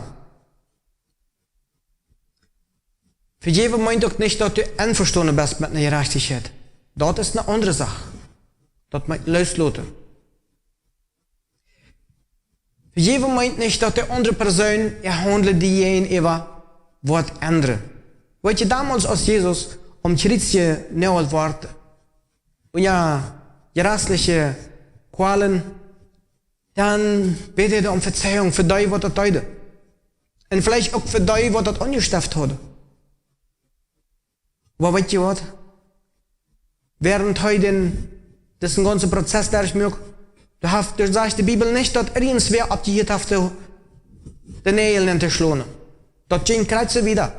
Vejäwen meent uk nich, daut du envestonen best met eene Jerajchtichkjeit. Daut es eene aundre Sach. Daut meent loosloten. Vejäwen meent nich, daut de aundre Persoon äa Haundlen die jäajenäwa woat endren. Weetst, donmols, aus Jesus aum Kjriez jenoagelt wort, unja jresliche Kwalen, dan bäd hee om Vezeijunk fa dee, waut daut deeden. Un veleicht uk fa dee, waut daut aunjesteft hauden. Oba weetst waut? Wäarent hee dän, disen gaunzen Prozess derchmuak, doa haft, doa sajcht de Bibel nich, daut irjentwäa oppjehieet haft, de, de Näajel entoschlonen. Daut jinkj krakjt soo wieda.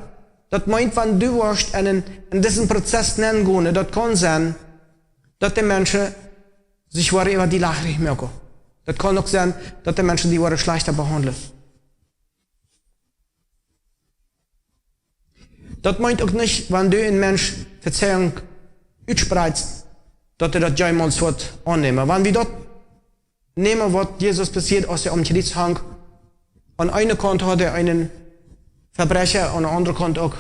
Daut meent, wan du woascht en, en, en disen Prozess nengonen, daut kaun sennen, daut de Menschen sikj woaren äwa die lachrich moaken. Daut kaun uk sennen, daut de Menschen die woaren schlajchta behaundlen. Daut meent uk nich, wan du een Mensch Vezeijunk utspräakjst, daut hee daut jemols woat aunnämen. Wan wie daut nämen, waut Jesus passieed, aus hee aum Kjriez hunk, aun eene Kaunt haud hee eenen Vebräakja, aun de aundre Kaunt uk.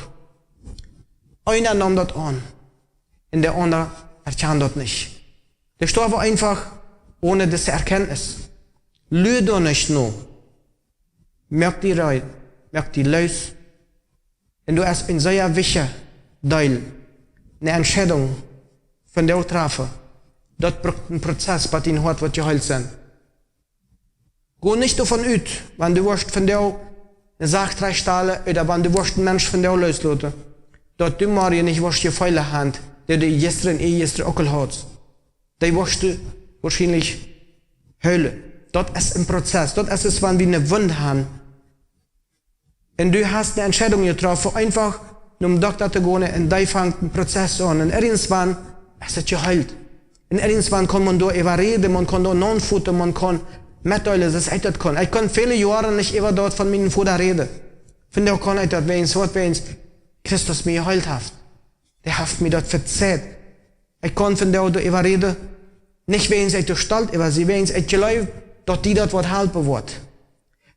Eena neem daut aun, un de aundra erkjand daut nich. Dee storf eefach onen dise Erkjantnis. Lua doa nich no. Moak die rein, moak die loos. Un du hast een sea wichtja Deel, eene Entscheidunk von die trafen. Daut brukt een Prozess, bat dien Hoat woat jeheelt sennen. Go nich doavon ut, wan du woascht von die eene Sach trigjstalen, ooda wan du woascht een Mensch von die loosloten, daut du morjen nich woascht Jefeelen haben, dee du jistren, ea jistren uk aul haudst. Dee woascht du woarschienlich hoolen. Daut es een Prozess. Daut es, es wan wie eene Wund haben. Un du hast eene Entscheidunk jetroffen, eefach nom Dokta to gonen un dee fangt een Prozess aun. Un irjentwann es et jeheelt. Un irjentwann kaun maun doaräwa räden, maun kaun doa naunfoten, maun kaun metdeelen, daut ekj daut kaun. Ekj kaun väle Joaren nich äwa daut von mienen Voda räden. Vondoag kaun ekj daut, wäajens waut, wäajens Christus mie jeheelt haft. Dee haft mie daut vezeit. Ekj kaun vondoag doaräwa räden, nich wäajens ekj doa stolt äwa sie, wäajens ekj jleew, daut die daut waut halpen woat.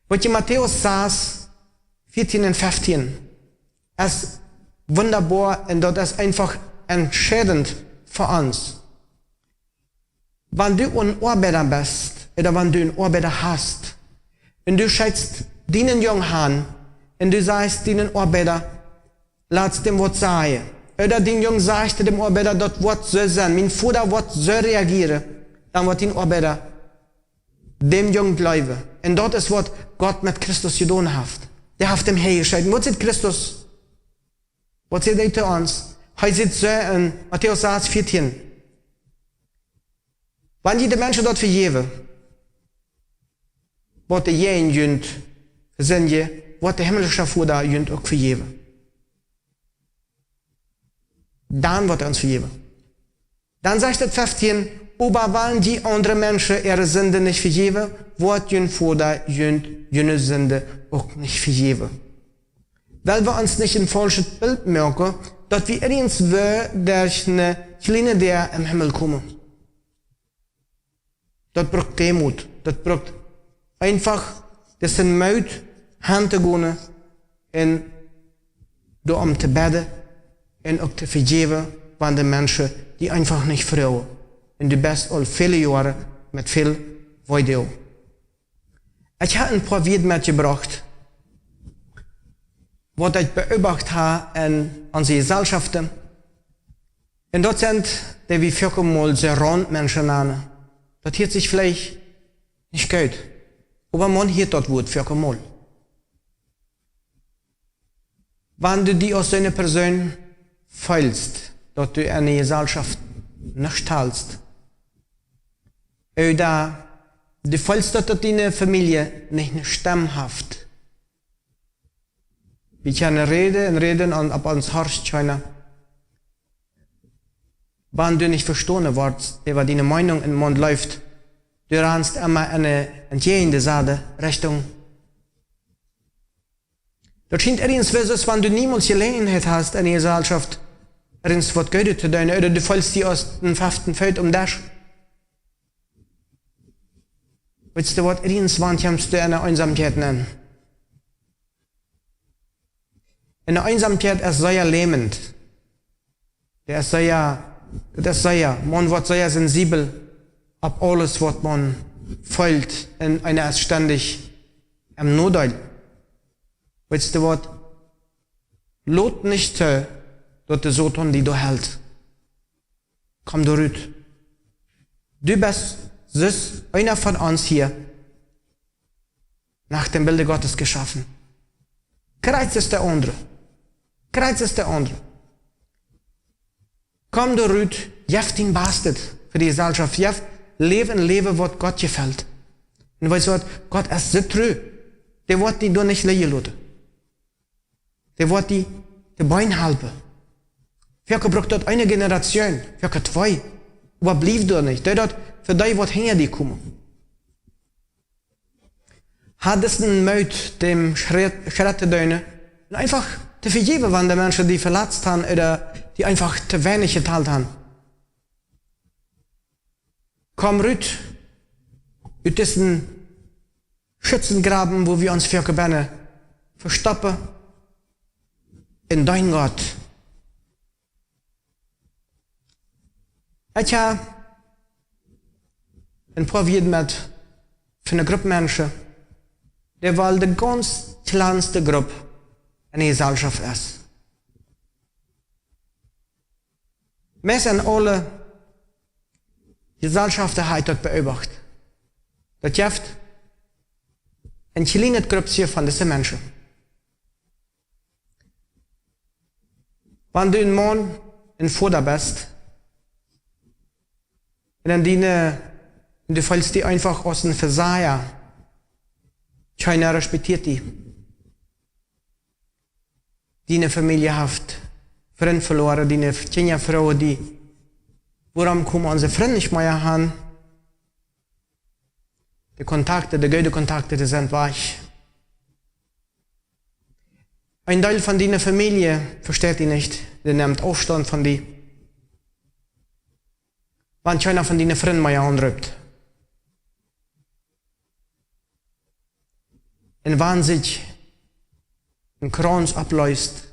Waut je Matäus sas, vieetieen un feftieen, es wundaboa un daut es eefach entscheident fa ons. Wan du een Oabeida best, ooda wan du een Oabeida hast, un du schekjst dienen Jung han, un du sajchst dienen Oabeida, lat däm waut sajen. Ooda dien Jung sajcht däm Oabeida, daut woat soo sennen, mien Voda woat soo reagieren, dan woat dien Oabeida däm Jung jleewen. Un daut es waut Gott met Christus jedonen haft. Dee haft am häajeschekjt. Waut sajcht Christus? Waut sajcht hee to ons? Hee sajcht soo en Matäus sas, vieetieen: Wan jie de Menschen daut vejäwen, waut dee jäajen junt vesindjen, woat de himmlische Voda junt uk vejäwen. Dan woat hee ons vejäwen. Dan sajcht et feftieen: Oba wan jie aundre Menschen äare Sinden nich vejäwen, woat jun Voda junt june Sinden uk nich vejäwen. Well wie ons nich een faulschet Bilt moaken, daut wie irjentwua derch eene kjliene Däa em Himmel komen. Daut brukt Deemoot. Daut brukt eefach disen Moot, hantogonen un doarom to bäden un uk to vejäwen, wan de Menschen die eefach nich froagen. Un du best aul väle Joaren met väl Weedoag. Ekj hab een poa Wieed metjebrocht, waut ekj beobacht hab en onse Jeselschoft. Un daut sent dee, wie foaken mol soo Rauntmenschen nanen. Daut hieet sikj veleicht nich goot, oba maun hieet daut Wuat foaken mol. Wan du die aus eene Persoon feelst, daut du en de Jeselschoft nuscht talst, ooda du feelst, daut, daut diene Famielje nich eene Stemm haft, wie kjennen räden un räden un opp ons horcht kjeena. Wan du nich vestonen woascht, äwa diene Meenunk em Mund läft, du rannst emma en eene entjäajen de selwje Richtunk. Daut schient irjentwua soo, aus wan du niemols Jeläajenheit hast en de Jeselschoft irjent waut Goodet to doonen, ooda du feelst die aus een feften Foot aum Desch. Weetst du waut, irjentwann kjemst du en de Eensamkeit nenn. Un de Eensamkeit es sea lähmend. Dee es sea, daut es sea, maun woat sea sensibel opp aules, waut maun feelt, un eena es stendich em Nodeel. Weetst du waut? Lot nich too, daut de Soton die doa helt. Komm doa rut. Du best soo aus eena von ons hia, no däm Bilde Gottes jeschafen. Krakjt soo aus de aundre. Krakjt soo aus de aundre. Komm doa rut, jeff dien Bastet fa de Jeselschoft, jeff, läw een Läwen, waut Gott jefelt. Un weetst waut, Gott es soo tru, dee woat die doa nich lijen loten. Dee woat die de Been halpen. Foaken brukt daut eene Generation, foaken twee. Oba bliew doa nich. Doo daut fa dee, waut hinja die komen. Hab disen Moot, dän Schrett, Schrett to doonen un eefach to vejäwen, wan de Menschen die veletzt haben ooda die eefach too weinich jetalt haben. Komm rut ut disen Schützengraben, wua wie ons foaken bennen vestoppen, un dien Gott. Ekj hab een poa Wieed met von eene Grupp Menschen, dee woll de gaunz kjlanste Grupp en de Jeselschoft es. Meist en aule Jeselschoften hab ekj daut beobacht. Daut jeft een kjlienet Gruppsje von dise Menschen. Wan du een Maun, een Voda best, un en diene, un du feelst die eefach aus een Vesaja, kjeena respekjtieet die. Diene Famielje haft Frind veloaren, diene Kjinja, Frues, dee, wuarom komen onse Frind nich mea han? De Kontakten, de goode Kontakten, dee sent wajch. Een Deel von diene Famielje vesteit die nich, dee nemt Aufstaunt von die. Wan kjeena von diene Frind mea aunroopt. Un wan sikj een Krauns aufleest,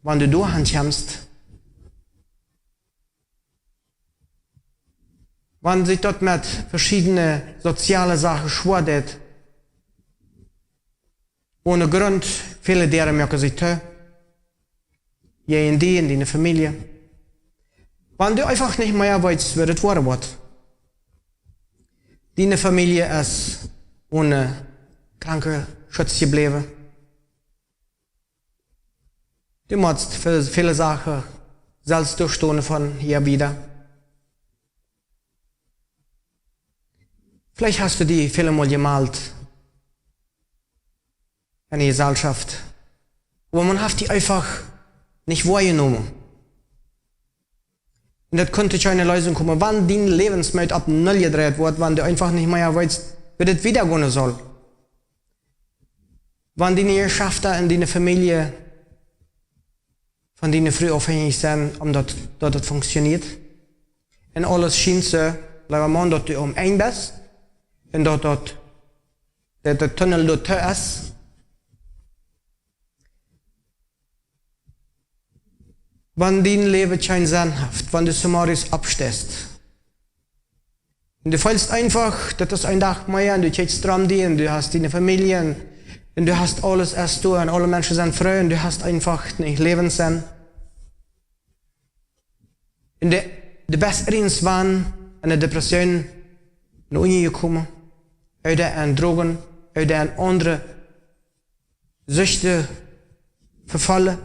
wan du doa han kjemst, wan sikj daut met veschiedne soziale Sachen schwoa deit, one Grunt, väle Däaren moaken sikj too, jäajen die un diene Famielje. Wan du eefach nich mea weetst, woo daut woaren woat. Diene Famielje es one Krankenschutz jebläwen. Du motst väl, väle Sachen selfst derchstonen von hia wieda. Veleicht hast du die väle Mol jemeldt en de Jeselschoft, oba maun haft die eefach nich woajenomen. Un daut kunn to kjeene Leesunk komen, wan dien Läwensmoot opp null jedreit woat, wan du eefach nich mea weetst, woo daut wieda gonen saul. Wan diene Jeschafta un diene Famielje von diene Fru aufhenjich sent, om daut, daut et funktioniet. Un aules schient soo, leewa Maun, daut du aum Enj best. Un daut, daut, daut de Tunnel doa too es. Wan dien Läwen kjeen Senn haft, wan du zemorjes oppsteist, un du feelst eefach, daut es een Dach mea, un du kjikjst rom die, un du hast diene Famielje, un, un du hast aules es du, un aule Menschen sent froo, un du hast eefach nich Läwenssenn. Un du, du best irjentwan en de Depression no unjen jekomen, ooda en Drogen, ooda en aundre Süchte vefollen.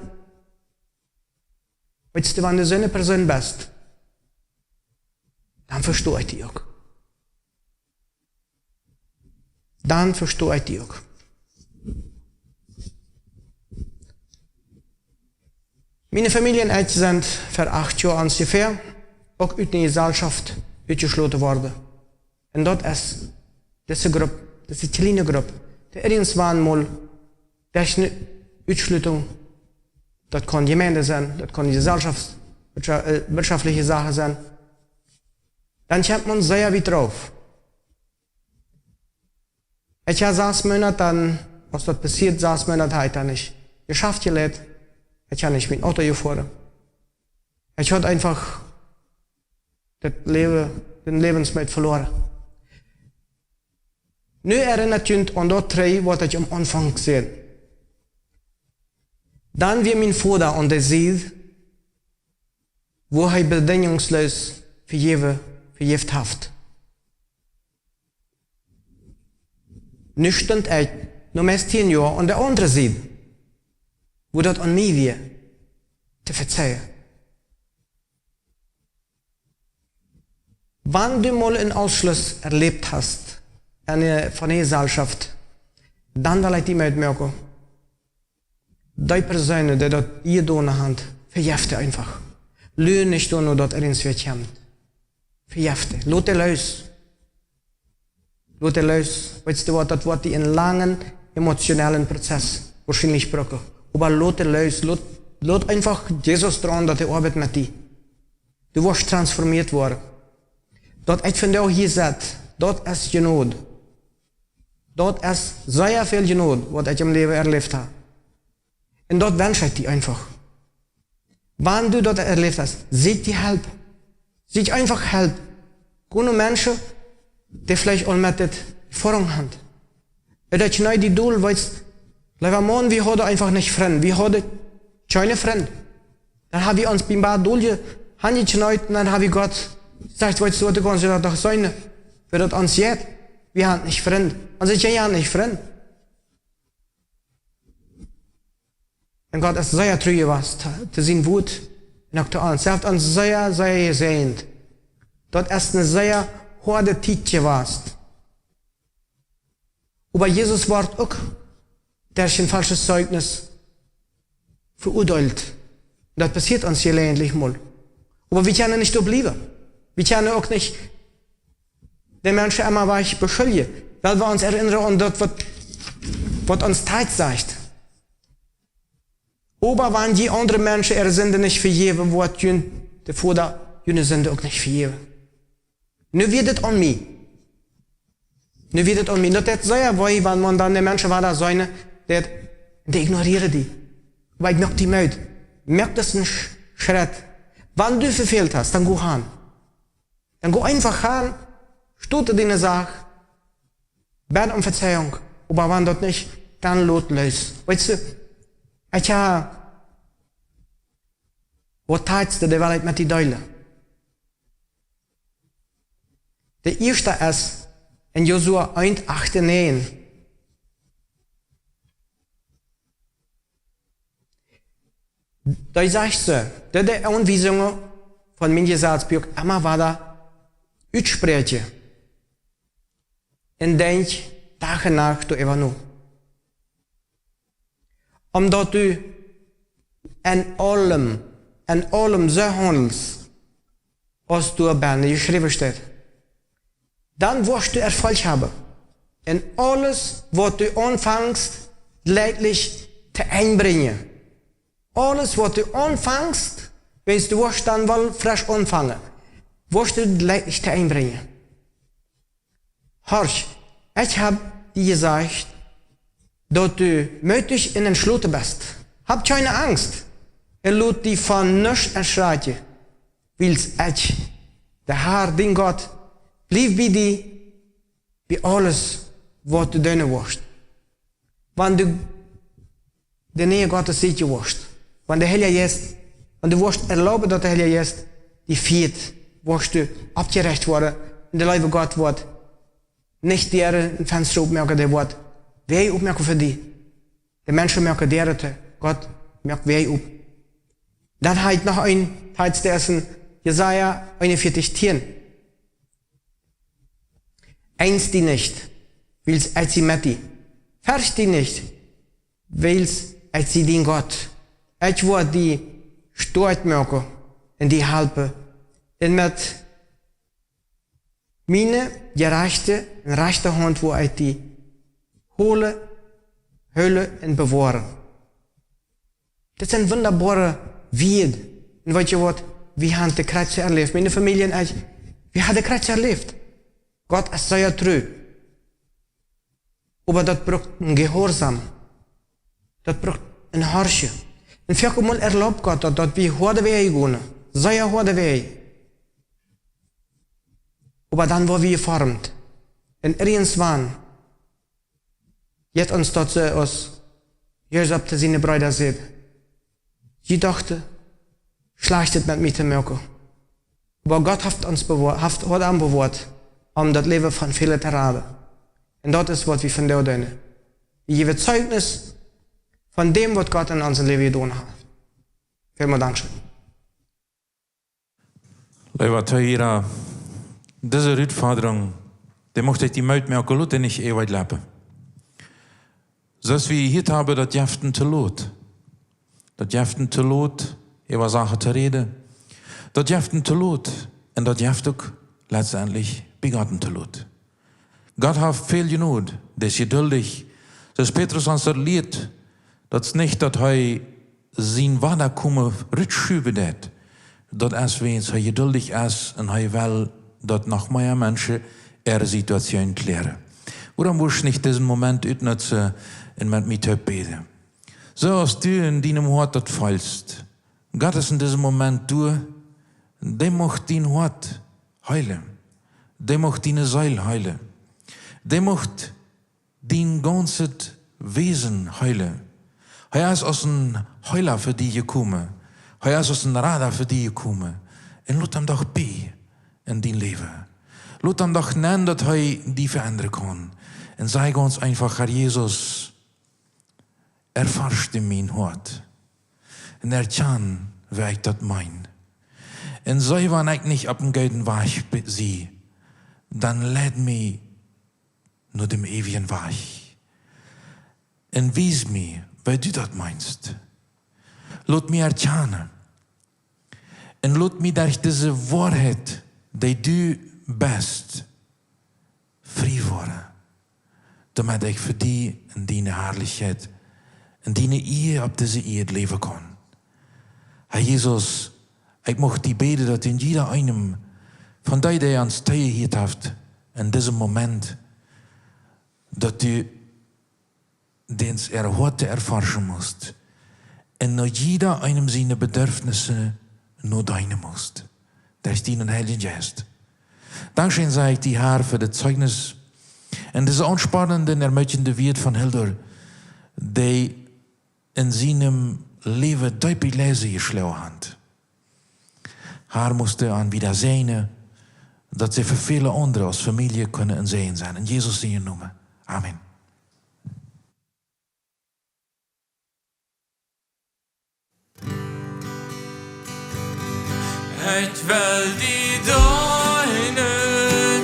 Weetst du, wan du soone Persoon best, dan vesto ekj die uk. Dan vesto ekj die uk. Miene Famielje un ekj sent ver acht Joa onjefäa uk ut de Jeselschoft utjeschloten worden. Un daut es dise Grupp, dise kjliene Grupp, dee irjentwan mol derch ne Utschlutunk, daut kaun Jemeent sennen, daut kaun Jeselschoft, wirtscha-, äh, wirtschaftliche Sachen sennen, dan kjemt maun sea wiet rauf. Ekj hab sas Moonat dan, aus daut passieet, sas Moonat hab ekj dan nich jeschauft, jelieet. Ekj hab nich mien Auto jefoaren. Ekj haud eefach daut Läwen, dän Läwensmoot veloaren. Nu erinnat junt aun daut trigj, waut ekj aum Aunfank säd. Dan wia mien Voda aun de Sied, wua hee bedinjungsloos vejäwen, vejäft haft. Nu stunt ekj, no meist tieen Joa, aun de aundre Sied, wua daut aun mie wia, to vezeien. Wan du mol een Ausschluss erläft hast, en, äh, von de Jeselschoft, dan well ekj die metmoaken. Dee Persoonen, dee daut jedonen haben, vejeff dee eefach. Lua nich doano, daut irjentwäa kjemt. Vejeff dee. Lot dee loos. Lot dee loos. Weetst du waut, daut woat die een langen emotionellen Prozess woarschienlich brucken. Oba lot dee loos. Lot, lot eefach Jesus droagen, daut hee oabeit met die. Du woascht transformieet woaren. Daut ekj vondoag hia sit, daut es Jnod. Daut es sea väl Jnod, waut ekj em Läwen erläft hab. Un daut wensch ekj die eefach. Wan du daut erläft hast, sieekj die Help. Sieekj eefach Help. Go no Menschen, dee veleicht aul met dit Erfoarunk haben. Daut ekj nich die dol, weetst, leewa Maun, wie hauden eefach nich Frind. Wie hauden kjeene Frind. Dan hab wie ons biem Bad dol je-, hanjekjneet un dan hab wie Gott jesajcht, weetst du waut, du kaust daut doch seenen, woo daut ons jeit. Wie haben nich Frind. Onse Kjinja haben nich Frind. Un Gott es sea tru jewast to, to sien Wuat un uk to ons. Hee haft ons sea, sea jesäajent. Daut es eene sea hoade Tiet jewast. Oba Jesus wort uk derch een faulschet Zeugnis veuadeelt. Daut passieet ons jeläajentlich mol. Oba wie kjennen nich doa bliewen. Wie kjennen uk nich de Menschen emma wajch beschuljen, wiels wie ons erinnren aun daut, waut, waut ons Tiet sajcht. Oba wan jie aundre Menschen äare Sinden nich vejäwen, woat junt de Voda june Sinden uk nich vejäwen. Nu wia dit aun mie. Nu wia dit aun mie. Daut deit sea wee, wan maun dan de Menschen wada seenen deit, dee ignorieren die. Oba ekj moak die Moot. Moak disen Sch-, Schrett. Wan du vefält hast, dan go han. Dan go eefach han, stoot diene Sach, bäd om Vezeijunk, oba wan daut nich, dan lot loos. Weetst du, ekj ha waut Tiet, dee well ekj met die deelen. De ieeschte es en Josua eent, acht un näajen. Doa sajcht see, daut de Aunwiesungen von mien Jesazbuak emma wada utspräakjen un denkj Dach un Nacht doaräwa no. Om daut du en aulem, en aulem soo haundelst, aus doa benne jeschräwen steit, dan woascht du Erfolg haben. Un aules, waut du aunfangst, leidlich to Enj brinjen. Aules, waut du aunfangst, wan du woascht dan woll fresch aunfangen, woascht du leidlich to Enj brinjen. Horch, ekj hab die jesajcht, daut du mootich un entschloten best. Hab kjeene Angst un lot die von nuscht erschrakjen, wiels ekj, de Herr, dien Gott, bliew bie die, bie aules, waut du doonen woascht. Wan du de Näj Gottes sieekjen woascht, wan de Heilja Jeist, wan du woascht erlauben, daut de Heilja Jeist die fieet, woascht du oppjerecht woaren, un de leewe Gott woat nich Däaren un Fensta opmoaken, dee woat Wäaj opmoaken fa die. De Menschen moaken Däaren too, Gott moakt Wäaj op. Dan ha ekj noch een Tiet, dee es en Jesaja eenunvieetich tieen. Angst die nich, wiels ekj sie met die. Fercht die nich, wiels ekj sie dien Gott. Ekj woa die stoakj moaken un die halpen. Un met miene jerajchte un rajchte Haunt woa ekj die hoolen, hoolen un bewoaren. Daut sent wundaboare Wieed. Un weetst du waut? Wie haben de Kjriez erläft. Miene Famielje un ekj, wie haben de Kjriez erläft. Gott es sea tru. Oba daut brukt een Jehuarsaum. Daut brukt een Horchen. Un foaken mol erlaubt Gott daut, daut wie hoade Wäaj gonen. Sea hoade Wäaj. Oba dan woa wie jeformt. Un irjentwann jeit ons daut soo aus Josef to siene Breeda säd: Jie dochten, Schlajchtet met mie to moaken. Oba Gott haft ons bewoa-, haft, haft am bewoat, om daut Läwen von väle to raden. Un daut es, waut wie vondoag doonen. Wie jäwen Zeugnis von däm, waut Gott en ons Läwen jedonen haft. Välmol dankscheen. Leewa Tohiera, dise Rutfodrunk, dee mucht ekj die Moot moaken, lot dee nich eewich lopen. Soo aus wie jehieet haben, daut jeft een Tolot. Daut jeft een Tolot, äwa Sachen to räden. Daut jeft een Tolot. Un daut jeft uk letztendlich bie Gott een Tolot. Gott haft väl Jnod, dee es jeduldich. Soo aus Petrus ons daut lieet, daut es nich, daut hee sien Wadakomen rutschuwen deit. Daut es, wiels hee jeduldich es un hee well, daut noch mea Menschen äare Situation kjläaren. Wuarom wurscht du nich disen Moment utnutzen un met mie toop bäden? Soo aus du en dienem Hoat daut feelst, Gott es en disen Moment doa, dee mucht dien Hoat heelen. Dee mucht diene Seel heelen. Dee mucht dien gaunzet Wäsen heelen. Hee es aus een Heela fa die jekomen. Hee es aus een Rada fa die jekomen. Un lot am doch bie en dien Läwen. Lot am doch nenn, daut hee die veendren kaun. Un saj gaunz eefach: Herr Jesus, erforsch du mien Hoat. Un erkjan, woo ekj daut meen. Un see, wan ekj nich opp een gooden Wajch be-, sie, dan leid mie no däm eewjen Wajch. Un wies mie, woo du daut meenst. Lot mie erkjanen. Un lot mie derch dise Woarheit, dee du best, frie woaren, doamet ekj fa die en diene Harlichkjeit, en diene Ea opp dise Ieed läwen kaun. Herr Jesus, ekj mucht die bäden, daut du en jieda eenem von dee, dee ons toojehieet haft, en disem Moment, daut du dän äa Hoat erforschen must. Un no jieda eenem siene Bedürfnisse nodeenen must. Derch dienen Heiljen Jeist. Dankscheen saj ekj die, Herr, fa daut Zeugnis. Un dise aunspornende un ermutigende Wieed von Hildur, dee en sienem Läwen deepe Läsen jeschloagen haft. Herr, must du an wieda säajnen, daut see fa väle aundre aus Famielje kjennen een Säajen sennen. En Jesus sienen Nomen. Amen. Ekj well die deenen,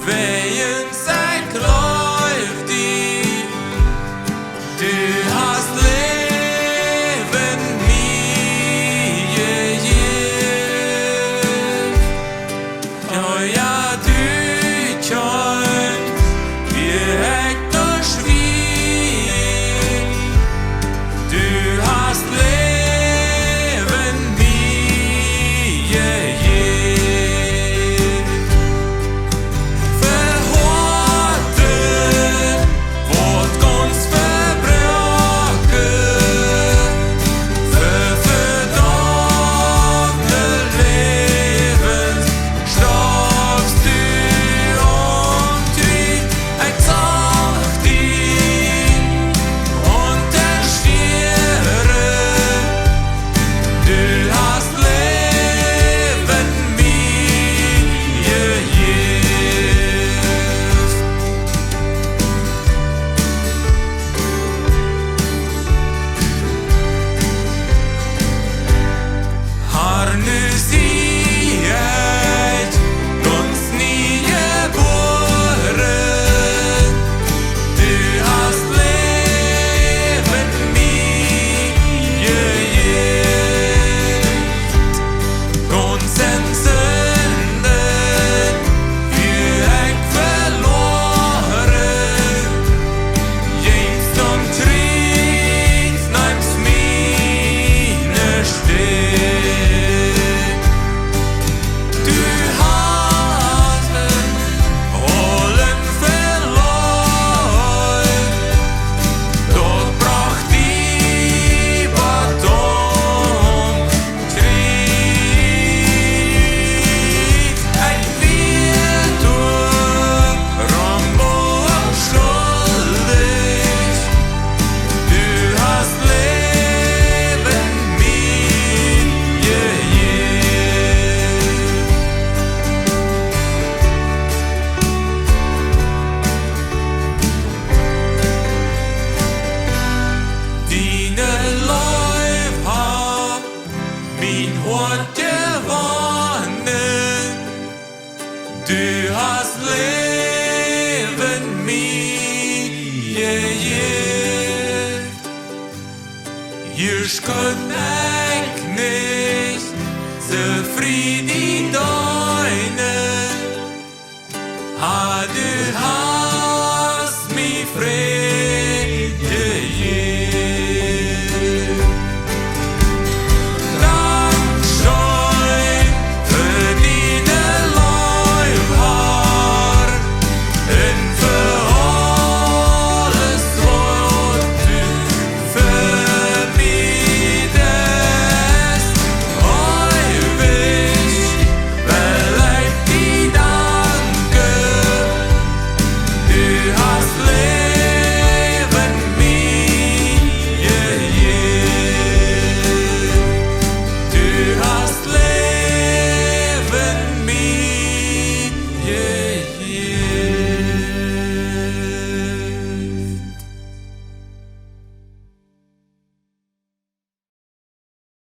wiels ekj leew die. Du hast Läwen mie jejäft. Oh jo, du kjannst, woo ekj doa schwind. Du hast Läwen mie jejäft. Fa Hoaten, waut gaunz vebroaken, fa vedaumde Läwes storfst du aum Kjriez. Ekj sach die unja Stieren, du hast Läwen mie jejäft. Herr, nu sie ekj gaunz nie jebuaren. Du hast Läwen mie jejäft. Gaunz en Sinden wia ekj veloaren, jingst aum Kjriez, neemst miene Städ. Du hast aulen veloaren, daut brocht die bat aum Kjriez. Ekj wia doaromm onschuldich, du hast Läwen mie jejäft. Diene Leew haft mien Hoat jewonnen, du hast Läwen mie jejäft. Hia kunn ekj nich tofräd sennen, ah, du hast